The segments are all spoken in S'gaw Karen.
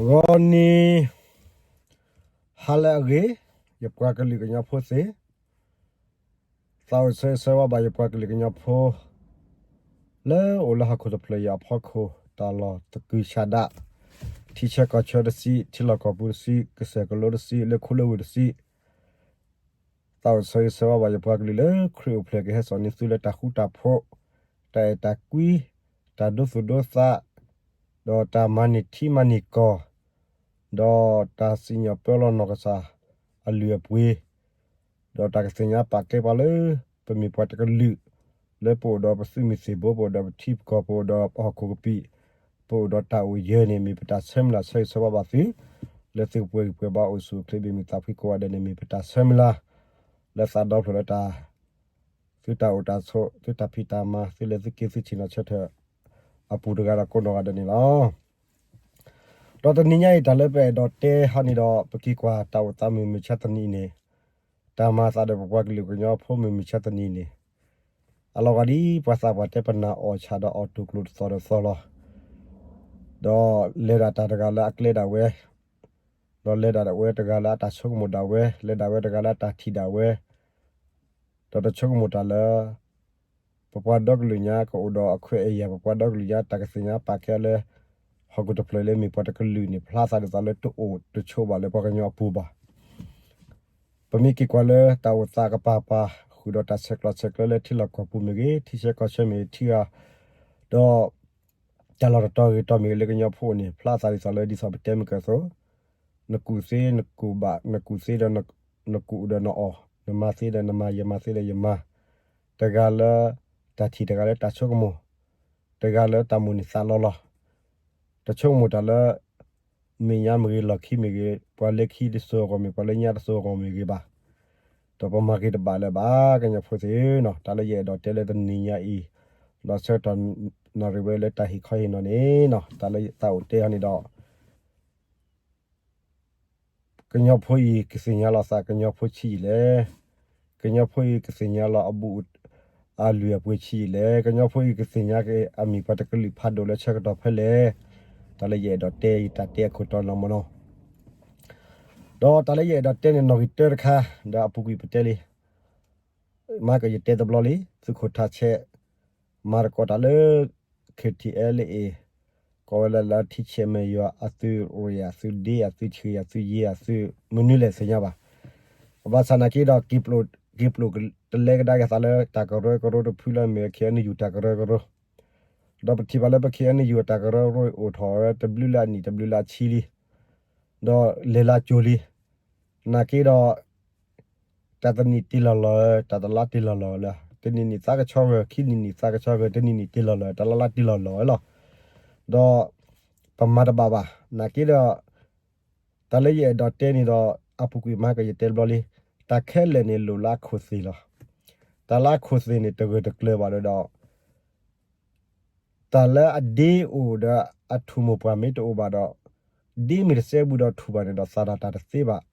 ဂီၤနံၤ ဟါလၢအဂ့ၤ, ယပှၤကလုာ်ကညီဖိသ့ၣ်, သးအိၣ်ဆၢဂ့ၤဆၢဝါဘၣ်ယပှၤကလုာ်ကညီဖိ လၢအိၣ်လၢဟီၣ်ခိၣ်တဖျၢၣ်အံၤအဖီခိၣ် တၢ်လီၢ်သကုၤဆးဒး, ထံဆၢကီၢ်ဆၢတဆံ, ထံလီၢ်ကီၢ်ပူၤတဆံ, ကစၢၢ်ကလိတဆံ, လၢခူလၢဝ့ၢ်တဆံ, သးအိၣ်ဆၢဂ့ၤဆၢဝါဘၣ်ယပှၤကလုာ်လၢခရံာ်အိၣ်ဖျဲၣ်ကဟဲစိာ်န့ၢ်သုလၢတၢ်ဃူတၢ်ဖိး, တၢ်အဲၣ်တၢ်ကွံ, တၢ်ဒိသူၣ်ဒိသး, ဒီးတၢ်မၤန့ၢ်ထံမၤန့ၢ်ကီၢ်, ဒီးတၢ်စံၣ်ညီၣ်ပၢလီၤနီၢ်ကစၢ်အလုၢ်အပှ့ၤ, ဒီးတၢ်ကသ့ၣ်ညါပာ်ကဲပှၤလၢ ပမ့ၢ်ပှၤတကလုာ်, လၢပအိၣ်ဒီးပသုးမုၢ်သံၣ်ဘိ, ပအိၣ်ဒီးပထံပကီၢ်, ပအိၣ်ဒီးပဟီၣ်ခိၣ်ကပံာ်, ပအိၣ်ဒီးတၢ်အိၣ်ယၢၤန့ၣ် မ့ၢ်ပတၢ်ဆၢမုၢ်လၢ်ဆၢဂ့ၤဆၢဝါဘၣ်သု, လၢသုကပှဲၤဂံၢ်ပှဲၤဘါအိၣ်ဆူၣ်အိၣ်ချ့ဘၣ်မုာ်သးဖှံကိးဂၤဒဲးန့ၣ် မ့ၢ်ပတၢ်ဆၢမုၢ်လၢ် လၢသးဒီဖျၢၣ်လၢတၢ် သုတၢ်အိၣ်တၢ်ဆိး, သုတၢ်ဖံးတၢ်မၤ, သုလဲၤသုက့ၤသုဆ့ၣ်နီၤဆၢထၢၣ်အပူၤတဂၤဒီးကိးနီၢ်ဂၤဒဲးန့ၣ်လီၤ. ဒီးတနံၤညါအံၤတၢ်လၢပအဲၣ်ဒိးတဲဟီန့ၣ်ဒီး ပက့ၤကွၢ်တၢ်အိၣ်သးမုၢ်မဆါတနံၤန့ၣ်, တၢ်မၤသးဒီးပပှၤကလုာ်ကညီဖိမုၢ်မဆါတနံၤန့ၣ်, အလီၤဂာ်ဒ်ပှၤသးပှၢ်တဲပနၢ်အီၣ်ဆၣ်ဒီးအီၣ်တူၢ်ကျိၣ်တသီၣ်ဒီးသီၣ်လီၤ. ဒီးလဲၤဒၣ်တၢ်တဂၤလၢအကျဲဒၣ်ဝဲ, ဒီးလဲၤဒၣ်ဝဲတဂၤလၢအတၢ်ဆိကမိၣ်ဒၣ်ဝဲ, လဲၤဒၣ်ဝဲတဂၤလၢအတၢ်ထံၣ်ဒၣ်ဝဲ, ဒီးတဆိကမိၣ်တၢ်လၢ ပပှၤဒီကလုာ်ညါကအိၣ်ဒီးအခွဲးအယာ်, ပပှၤဒီကလုာ်ညါတၢ်ကသ့ၣ်ညါပာ်ကဲလၢ ဟီၣ်ခိၣ်တဖျၢၣ်လၢမ့ၢ်ပှၤတကလုာ်န့ၣ် ဖျါသးဒ်သိးလၢတအိၣ်တဆိးဘၣ်လၢပှၤကညီအပူၤဘၣ်. ပမ့ၢ်က့ၤကွၢ်လၢတၢ်အိၣ်သးကပၤပၤ ဃုာ်ဒီးတၢ်ဆဲးကျိးဆဲးကျၢလၢထံလီၢ်ကီၢ်ပူၤမ့ၢ်ဂ့ၤ, ထံဆၢကီၢ်ဆၢမ့ၢ်ဂ့ၤ, ထံဂၤ, ဒီး တၢ်လီၢ်တတီၤဂ့ၤတီၤမ့ၢ်ဂ့ၤလၢကညီဖိအအိၣ်န့ၣ် ဖျါသးဒ်သိးလၢဒ်သိးပတဲမုၢ်ကၢၢ်အသိး, နကူၣ်သ့နကူၣ်ဘၣ်, နကူၣ်သ့ဒီး နကူၣ်ဒီးနအီၣ်, နမၤသ့ဒီးနမၤ, ယမၤသ့ဒီးယမၤ, တဂၤလၢတၢ်ထံၣ်, တဂၤလၢတၢ်ဆိကမိၣ်, တဂၤလၢတၢ်မိၣ်န့ၢ်သးလီလီၤ. တဆိကမိၣ်တၢ်လၢ မဲာ်ညါမ့ၢ်ဂ့ၤ, လီၢ်ခံမ့ၢ်ဂ့ၤ, ပှၤလၢခံတစိၤအဂီၢ်မ့ၢ်, ပှၤလၢညါတစိၤအဂီၢ်မ့ၢ်ဂ့ၤဘၣ်, ဒီးပမၤက့ၤတဘၣ်လၢၤဘၣ် ကညီဖိသ့ၣ်နီၤ. တၢ်လၢယအဲၣ်ဒိးတဲလၢတနံၤညါအံၤ, ဒီးဆၢကတီၢ်နၣ်ရံၣ်ဝဲလၢတၢ်ဟ့ၣ်ခီဟ့ၣ်နီၤန့ၣ်နီၤ, တၢ်လၢသးအိၣ်တဲဟီန့ၣ်ဒီး ကညီဖိအံၤ ကသ့ၣ်ညါလီၤသး ကညီဖိဆံးယံာ်လဲၣ်. ကညီဖိအံၤ ကသ့ၣ်ညါလီၤအဘူးအလုၢ်အပှ့ၤဆံးယံာ်လဲၣ်. ကညီဖိအံၤ ကသ့ၣ်ညါက့ၤအမ့ၢ်ပှၤတကလုာ်ဖးဒိၣ်လၢဆၢကတီၢ်ဖဲလဲၣ်. တၢ်လၢယအဲၣ်ဒိးတဲအံၤ တၢ်တဲအခိၣ်တီလီၤမ့ၢ်နီၤ. ဒီးတၢ်လၢယအဲၣ်ဒိးတဲန့ၣ် နီၣ်ဂံၢ်တၢတခါ, ဒီးအပူၤကွံာ်ပတဲလံ မၤကယတဲတဘျီလံ, သုးခိၣ်ထးဆဲး မၤသကိးတၢ်လၢ KTLA, ကိးဝဲလၢ လၢထံဆဲးမဲာ်ယွၤ အသုးရ့ၣ် အသုးဒ့ အသုးဆံး အသုးယ့ အသုးမနုၤလဲၣ်သ့ၣ်ညါဘၣ်. ဘၣ်ဆၣ်နာ်က့ဒီး က့ၤပျိာ်တလဲကဒါက့ၤသးလၢတၢ်ကရၢကရိတဖုလၢအမ့ၢ် KNU တၢ်ကရၢကရိ, ဒီးပထံၣ်ဘၣ်လၢပ KNU အတၢ်ကရၢကရိအိၣ်ထီၣ်ဝဲ တဘျုးလၢအနံၣ်တဘျုးလၢအဆံလံ, ဒီးလဲၤလၢကၠိလံ. နာ်က့ဒီး တၢ်တနံၣ်တ့ၢ်လီၢ်လီၤဧၢ, တၢ်တလါတ့ၢ်လီၢ်လီၤဧၢလၢ, တနံၣ်နံၣ်သါကဆီဂၢၢ်, ခံနံၣ်နံၣ်သါကဆီဂၢၢ်, တနံၣ်နံၣ်တ့ၢ်လီၢ်လီၤဧၢ, တလါလါတ့ၢ်လီၢ်လီၤဧၢလီၤ. ဒီး ပမၤတဘၣ်ဘၣ်. နာ်က့ဒီး တၢ်လၢယအဲၣ်ဒိးတဲန့ၣ်ဒီး အပူၤကွံာ်မၤကယတဲတဘျီလံ, တၢ်ခဲလၢာ်န့ၣ်လိၣ်လၢအခိၣ်သ့ၣ်လီၤ. တၢ်လၢအခိၣ်သ့ၣ်န့ၣ် တဂၢၢ်တကျၢၤဘၣ်ဒီး တၢ်လၢအဒ့အိၣ်ဒီးအထူၣ်မိၢ်ပှၢ်မ့ၢ်တအိၣ်ဘၣ်ဒီး, ဒ့မ့ၢ်တစဲဘူးဒီးထူၣ်ဘၣ်န့ၣ်ဒီး သၣ်တၢ်တၢ်တသ့ဘၣ်,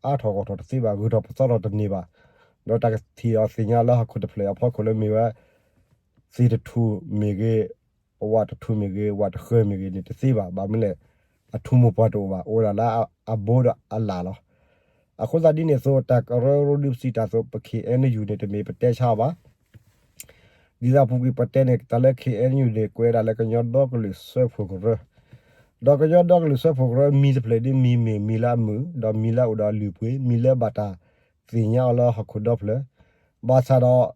အါထီၣ်ဂီၢ်ထီၣ်တသ့ဘၣ်, ဂုၤထီၣ်ပသီထီၣ်တန့ၢ်ဘၣ်. ဒီးတၢ်ကထံၣ်အီၤသ့ၣ်ညါလၢဟီၣ်ခိၣ်တဖျၢၣ်အဖီခိၣ်လၢမ့ၢ်ဝဲ သ့ၣ်တထူၣ်မ့ၢ်ဂ့ၤ, ဝၣ်တထူၣ်မ့ၢ်ဂ့ၤ, ဝၣ်တဃၢၤမ့ၢ်ဂ့ၤန့ၣ်တသ့ဘၣ်. ဘၣ်မနုၤလဲၣ်, အထူၣ်မိၢ်ပှၢ်တအိၣ်ဘၣ်, အိၣ်ဒၣ်လၢအဘိဒီးအလၣ်လီၤ. အဃိသတးဒ်န့ၣ်အသိး တၢ်ကရၢကရိဒ်ပစံးတၢ်အသိး ပ KNU န့ၣ် တမ့ၢ်ပတဲဆါအီၤဘၣ်. ဒ်သိးအပူၤကွံာ်ပတဲန့ၣ် တၢ်လၢ KNU န့ၣ် ကွဲးဒၣ်လၢကညီဒီကလုာ်စၢဖှိၣ်ကရၢ, ဒီးကညီဒီကလုာ်စၢဖှိၣ်ကရၢ မံၤတဖျၢၣ်ဒ်မံၤမ့ၢ်မံၤလၢအမုာ်, ဒီးမံၤလၢအအိၣ်ဒီးအလုၢ်အပှ့ၤ, မံၤလၢဘၣ်တၢ်သ့ၣ်ညါအီၤလၢဟီၣ်ခိၣ်ဒီဖျၢၣ်, ဘၣ်ဆၣ်ဒီး မံၤ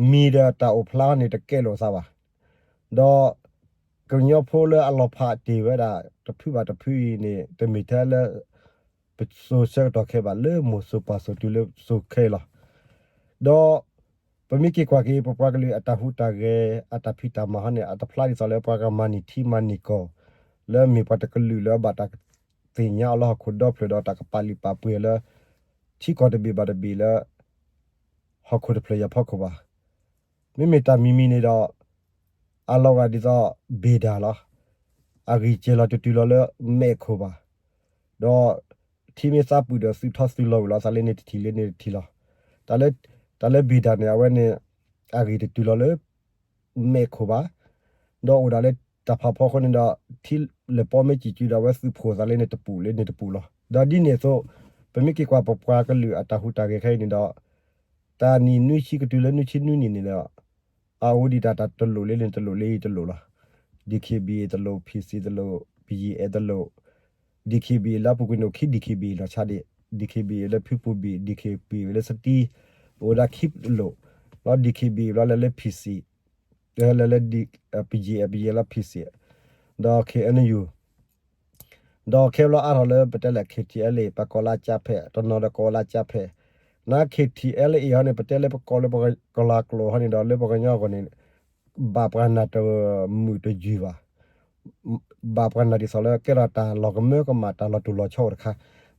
ဒီးတၢ်အိၣ်ဖျါန့ၣ်တကဲလိာ်သးဘၣ်. ဒီးကညီဖိလၢအလီၤဖးတ့ၢ်ဝဲဒၣ် တဖုဘၣ်တဖုအံၤန့ၣ် တမ့ၢ်ထဲလၢ ပစိၤဆၢကတီၢ်ခဲအံၤဘၣ်, လၢမိၢ်စိၤပၢ်စိၤတုၤလၢစိၤခဲအံၤလီၤ. ဒီးပမ့ၢ်က့ၤကွၢ်က့ၤ ပပှၤကလုာ်အတၢ်ဟူးတၢ်ဂဲၤ အတၢ်ဖံးတၢ်မၤဟီန့ၣ် အတဖျါဒ်သိးလၢပှၤကမၤန့ၢ်ထံမၤန့ၢ်ကီၢ် လၢမ့ၢ်ပှၤတကလုာ်လၢအဘၣ်တၢ်သ့ၣ်ညါအီၤလၢဟီၣ်ခိၣ်ဒီဖျၢၣ်ဒီး တၢ်ကပာ်လုၢ်ပာ်ပှ့ၤအီၤလၢ ထံကီၢ်တဘ့ၣ်ဘၣ်တဘ့ၣ်လၢ ဟီၣ်ခိၣ်တဖျၢၣ်အံၤအဖီခိၣ်ဘၣ်. မ့မ့ၢ်တၢ်မံၤမံၤန့ၣ်ဒီး အလီၤဂာ်ဒ်သိးဘ့ၣ်ဒၣ်လီၤ. အဂံၢ်စဲၤလီၤတတုၤလီၤလၢမဲးခိၣ်ဘၣ်. ဒီးထံမ့ၢ်သးပုာ်ဒီးသုးထီသုးလီၤဝံၤလီၤ, သးလၢန့ၣ်တထံၣ်လၢန့ၣ်တထံၣ်လီၤ. တၢ်လၢ တၢ်လၢဘ့ၣ်ဒၣ်န့ၣ် အဝဲန့ၣ် အဂံၢ်တတုၤလီၤလၢမဲးခိၣ်ဘၣ်. ဒီးအိၣ်ဒၣ်လၢ တၢ်ဖးဖီအဃိန့ၣ်ဒီး ထံလၢပီမ့ၢ်စံၣ်စုဒီး အဝဲသုးဖိးသးလၢန့ၣ်တပူၤလၢန့ၣ်တပူၤလီၤ. ဒီးဒ်န့ၣ်အသိး ပမ့ၢ်က့ၤကွၢ်ပပှၤကလုာ်အတၢ်ဟူးတၢ်ဂဲၤခဲအံၤန့ၣ်ဒီး တၢ်နံၣ်နွံဆံကတုၤလၢနွံဆံနွံနံၣ်န့ၣ်ဒီး အအိၣ်ဒံးတၢ်တလိၣ်လၢန့ၣ်တလိၣ်လၢအံၤတလိၣ်လီၤ. ဒံၣ်ခ့ၣ်ဘံၣ်တလိၣ်, ဖံၣ်စံၣ်တလိၣ်, ပယံၣ်အဲၣ်တလိၣ်, ဒံၣ်ခ့ၣ်ဘံၣ်လၢအပူၤကွံာ်န့ၣ် အိၣ်ခံဒံၣ်ခ့ၣ်ဘံၣ်လီၤဆါဒံး, ဒံၣ်ခ့ၣ်ဘံၣ်လၢဖုပူၤဘံၣ်, ဒံၣ်ခ့ၣ်ဘံၣ်လၢစတံ, အိၣ်ဝဲဒၣ်ခံတလိၣ်, ဒီးဒံၣ်ခ့ၣ်ဘံၣ်ဘျီလၢလၢဖံၣ်စံၣ် လၢလၢ ပယံၣ်အဲၣ် ပယံၣ်အဲၣ်လၢဖံၣ်စံၣ်, ဒီး ခ့ၣ်အဲၣ်ယူၣ် ဒီးခဲဘျီအါထီၣ်လၢပတဲလဲၣ် ခ့ၣ်ထံၣ်အဲလ်အ့ၣ် ပကိးလၢကၠၢ်ဖဲး တနီၤဒီးကိးလၢကၠၢ်ဖဲး, နခ့ၣ်ထံၣ်အဲလ်အ့ၣ်ဟီန့ၣ် ပတဲလၢပကိးလၢပကလၤကျိာ်ဟီန့ၣ်ဒီး လၢပှၤကညီအဂီၢ်န့ၣ် ဘၣ်ပှၤနာ်တမုာ်တယုၢ်ဘၣ် ဘၣ်ပှၤနာ်ဒ်သိးလၢကဲထီၣ်တၢ်လီၤကမၢကမၣ် တၢ်လီၤတူၢ်လီၤဆီအိၣ်တခါ,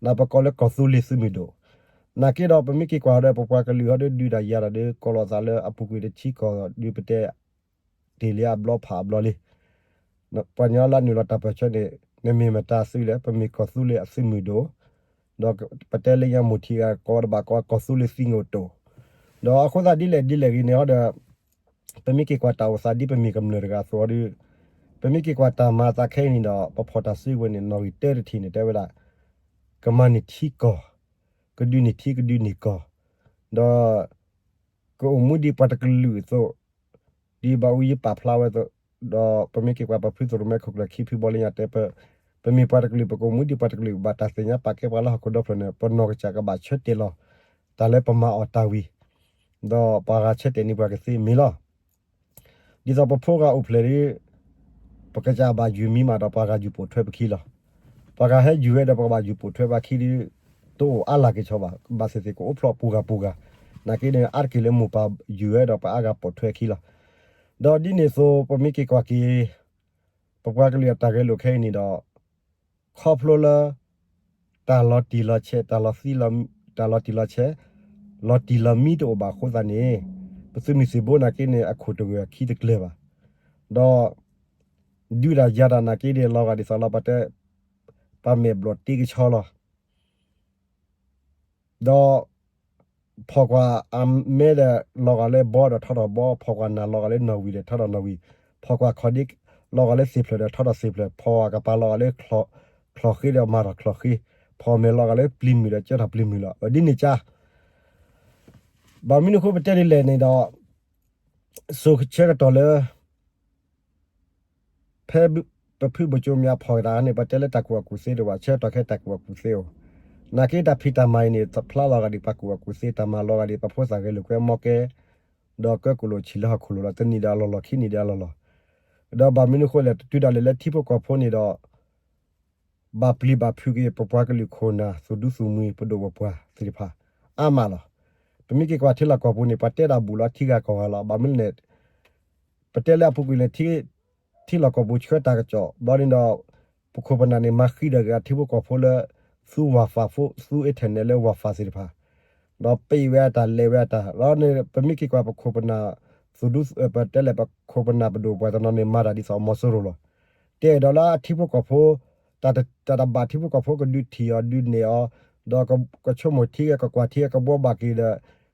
နပကိးလၢကီၢ်သူလ့ၤသုးမုၢ်ဒိၣ်, နာ်က့ဒီးပမ့ၢ်က့ၤကွၢ်ဒီး ပပှၤကလုာ်ဟီဒီး ဒုးတၢ်ယၤတၢ်ဒီး ကိးလီၤသးလၢအပူၤကွံာ်တထံကီၢ် ဒုးပတဲ တ့ၢ်လံအဘျီဖးအဘျီလံ. ပှၤကညီလၢနုာ်လီၤတၢ်ပၢၢ်ဆၢန့ၣ် နမ့ၢ်မတၤသုလဲၣ်, ပမ့ၢ်ကီၢ်သူလ့ၤအသုးမုၢ်ဒိၣ်, ဒီးပတဲလၢညါမိၢ်ထံဂၤကိးတဘၣ်ကိး ကီၢ်သူလ့ၤသုးမုၢ်ဒိၣ်, ဒီးအဃိသတးဒ်လဲၣ်ဒ်လဲၣ်ဂ့ၤန့ၣ်ဟီဒီး ပမ့ၢ်က့ၤကွၢ်တၢ်အိၣ်သးဒ်ပမ့ၢ်ကမျၢၢ်တဂၤအသိးဒီး ပမ့ၢ်က့ၤကွၢ်တၢ်မၤအသးခဲအံၤန့ၣ်ဒီး ပဖီၣ်တၢ်စုကဝဲၤန့ၣ် နီၣ်ဂံၢ်တၢတထံၣ်န့ၣ် တဲဝဲဒၣ် ကမၤန့ၢ်ထံကီၢ်, ကဒုးန့ၢ်ထံကဒုးန့ၢ်ကီၢ်, ဒီး ကအိၣ်မူဒ်ပှၤတကလုာ်အသိး, ဒ်ဘၣ်အူယပာ်ဖျါဝဲအသိး, ဒီးပမ့ၢ်က့ၤကွၢ်ပဖုသရိၣ်မဲခိၣ်ကျၢၢ်ခံဖုဘီလၢညါတဲ ပမ့ၢ်ပှၤတကလုာ် ပကအိၣ်မူဒ်ပှၤတကလုာ် ဘၣ်တၢ်သ့ၣ်ညါပာ်ကဲပှၤလၢဟီၣ်ခိၣ်ဒီဖျၢၣ်န့ၣ် ပနီၢ်ကစၢ်ကဘၣ်ဆၢတဲာ်လီၤ တၢ်လၢပမၤအီၤတၢ်ဝံၤ, ဒီးပှၤဂၤဆၢတဲာ်န့ၢ်ပှၤကသ့မ့ၢ်လီၤ. ဒ်သိးပဖိဂၤအိၣ်ဖျဲၣ်ဒီး ပကစၢ်ဘၣ်ယုၢ်မံမးဒီး ပှၤဂၤယုၢ်ပိာ်ထွဲပခံလီၤ. ပှၤဂၤဟဲယုၢ်ဝဲဒီး ပှၤကဘၣ်ယုၢ်ပိာ်ထွဲပှၤခံဒီး တအိၣ်အါလၢ်က့ၤဆီဘၣ်, ဘၣ်သ့ၣ်သ့ၣ်ကအိၣ်ဖျဲၣ်ပူၤဂၤပူၤဂၤ, နာ်က့န့ၣ် အါတက့ၢ်လၢမိၢ်ပၢ်ယုၢ်ဝဲဒီး ပှၤအါဂၤပိာ်ထွဲခံလီၤ. ဒီးဒ်န့ၣ်အသိး ပမ့ၢ်က့ၤကွၢ်က့ၤ ပပှၤကလုာ်အတၢ်ဂဲၤလိာ်ခဲအံၤန့ၣ်ဒီး ခီဖျိလၢ တၢ်လီၤတံၢ်လီၤဆဲး တၢ်လီၤသံ တၢ်လီၤတံၢ်လီၤဆဲး လီၤတံၢ်လီၤမံတအိၣ်ဘၣ်အဃိသတးန့ၣ် ပသုးမုၢ်သံၣ်ဘိနာ်က့န့ၣ် အခိၣ်တဂၢၢ်အခံတကျၢၤဘၣ်. ဒီး ဒုးတၢ်ယၤတၢ်နာ်က့န့ၣ် လီၤဂာ်ဒ်သိးလီၤ ပတဲ ပမဲာ်ဘျီၣ်တ့ကဆီလီၤ. ဒီး ဖီၣ်ကွၢ်အမဲဒီး လီၤဂာ်လၢဘီဒီးထီထီၣ်ဘီ, ဖီၣ်ကွၢ်နၢ်လီၤဂာ်လၢနီၣ်ဝံၤဒီးထီထီၣ်နီၣ်ဝံၤ, ဖီၣ်ကွၢ်ခီၣ်ဒ့ လီၤဂာ်လၢသ့ၣ်ဖျၢၣ်ဒီးထီထီၣ်သ့ၣ်ဖျၢၣ်, ဖီၣ်ကပၤလီၤဂာ်လၢ ချီၣ်ဃ့ဒီးမၤထီၣ်ချီၣ်ဃ့, ဖီၣ်မဲာ်လီၤဂာ်လၢပျံၤမုၢ်ဒီးကၢထီၣ်ပျံၤမုၢ်လီၤ. ဒ်န့ၣ်ကါ ဘၣ်မနုၤအဃိပတဲဒ်လဲၣ်န့ၣ်ဒီး စိၤဆၢကတီၢ်လၢ ဖဲပဖုဘိၣ်ကၠိမၠါဖီၣ်ကဒါန့ၣ် ပတဲလၢတၢ်ကူၣ်ဘၣ်ကူၣ်သ့တအိၣ်ဘၣ်, ဆၢကတီၢ်ခဲတၢ်ကူၣ်ဘၣ်ကူၣ်သ့အိၣ်. နာ်က့တၢ်ဖံးတၢ်မၤအံၤန့ၣ် တဖျါလီၤဂာ်ဒ်ပှၤကူၣ်ဘၣ်ကူၣ်သ့, တၢ်မၤလီၤဂာ်ဒ်ပှၤဖိသၣ်ဂဲၤလိာ်ကွဲမီကဲ, ဒီးကၢကူၣ်လိာ်ဆံးလၢဟီၣ်ခိၣ်လိၤလီၤ, တနံၣ်ဒီးအလီၢ်လီၢ် ခံနံၣ်ဒီးအလီၢ်လီၢ်. ဒီးဘၣ်မနုၤအဃိလဲၣ်, တုၤဒၣ်လဲာ်လၢထံဖိကီၢ်ဖိန့ၣ်ဒီး ဘၣ်ပျံၤဘၣ်ဖုးက့ၤ ပပှၤကလုာ်ခိၣ်နၢ် သူၣ်ဒူသးမုာ် ပဒိၣ်ပပှၢ်သ့ၣ်တဖၣ် အါမးလီၤ. ပမ့ၢ်က့ၤကွၢ်ထံလီၢ်ကီၢ်ပူၤန့ၣ် ပှၤတဲတၢ်ဘူးလီၤထံဂၤကီၢ်ဂၤလီၤ. ဘၣ်မနုၤလဲၣ် ပတဲလၢအပူၤကွံာ်န့ၣ် ထံလီၢ်ကီၢ်ပူၤဆှၢတၢ်ကစီၣ် ဘျီန့ၣ်ဒီး ပခိၣ်ပနၢ်န့ၣ် မၤဃံဒီးဂ့ၤအထံဖိကီၢ်ဖိလၢ သူ Wi-Fi ဖိ သူ internet လၢ Wi-Fi သ့ၣ်တဖၣ် ဒီးပ့ၢ်ဝဲအတၢ်လဲၤဝဲအတၢ် ဒီးန့ၣ် ပမ့ၢ်က့ၤကွၢ်ပခိၣ်ပနၢ် သူၣ်ဒူ ပတဲလဲၣ် ပခိၣ်ပနၢ်ပဒိၣ်ပပှၢ်တနီၤန့ၣ် မၤတၢ်ဒ်သိးမီၤစိရိၤလီၤ. တအဲၣ်ဒိးလၢအထံဖိကီၢ်ဖိ တၢ်တဘၣ်ထံဖိကီၢ်ဖိကဒုးထံၣ်အီၤဒုးနဲၣ်အီၤ ဒီးကဆိကမိၣ်ထံဂ့ၤ ကကွၢ်ထံဂ့ၤ ကဘှီဘၣ်က့ၤဒီး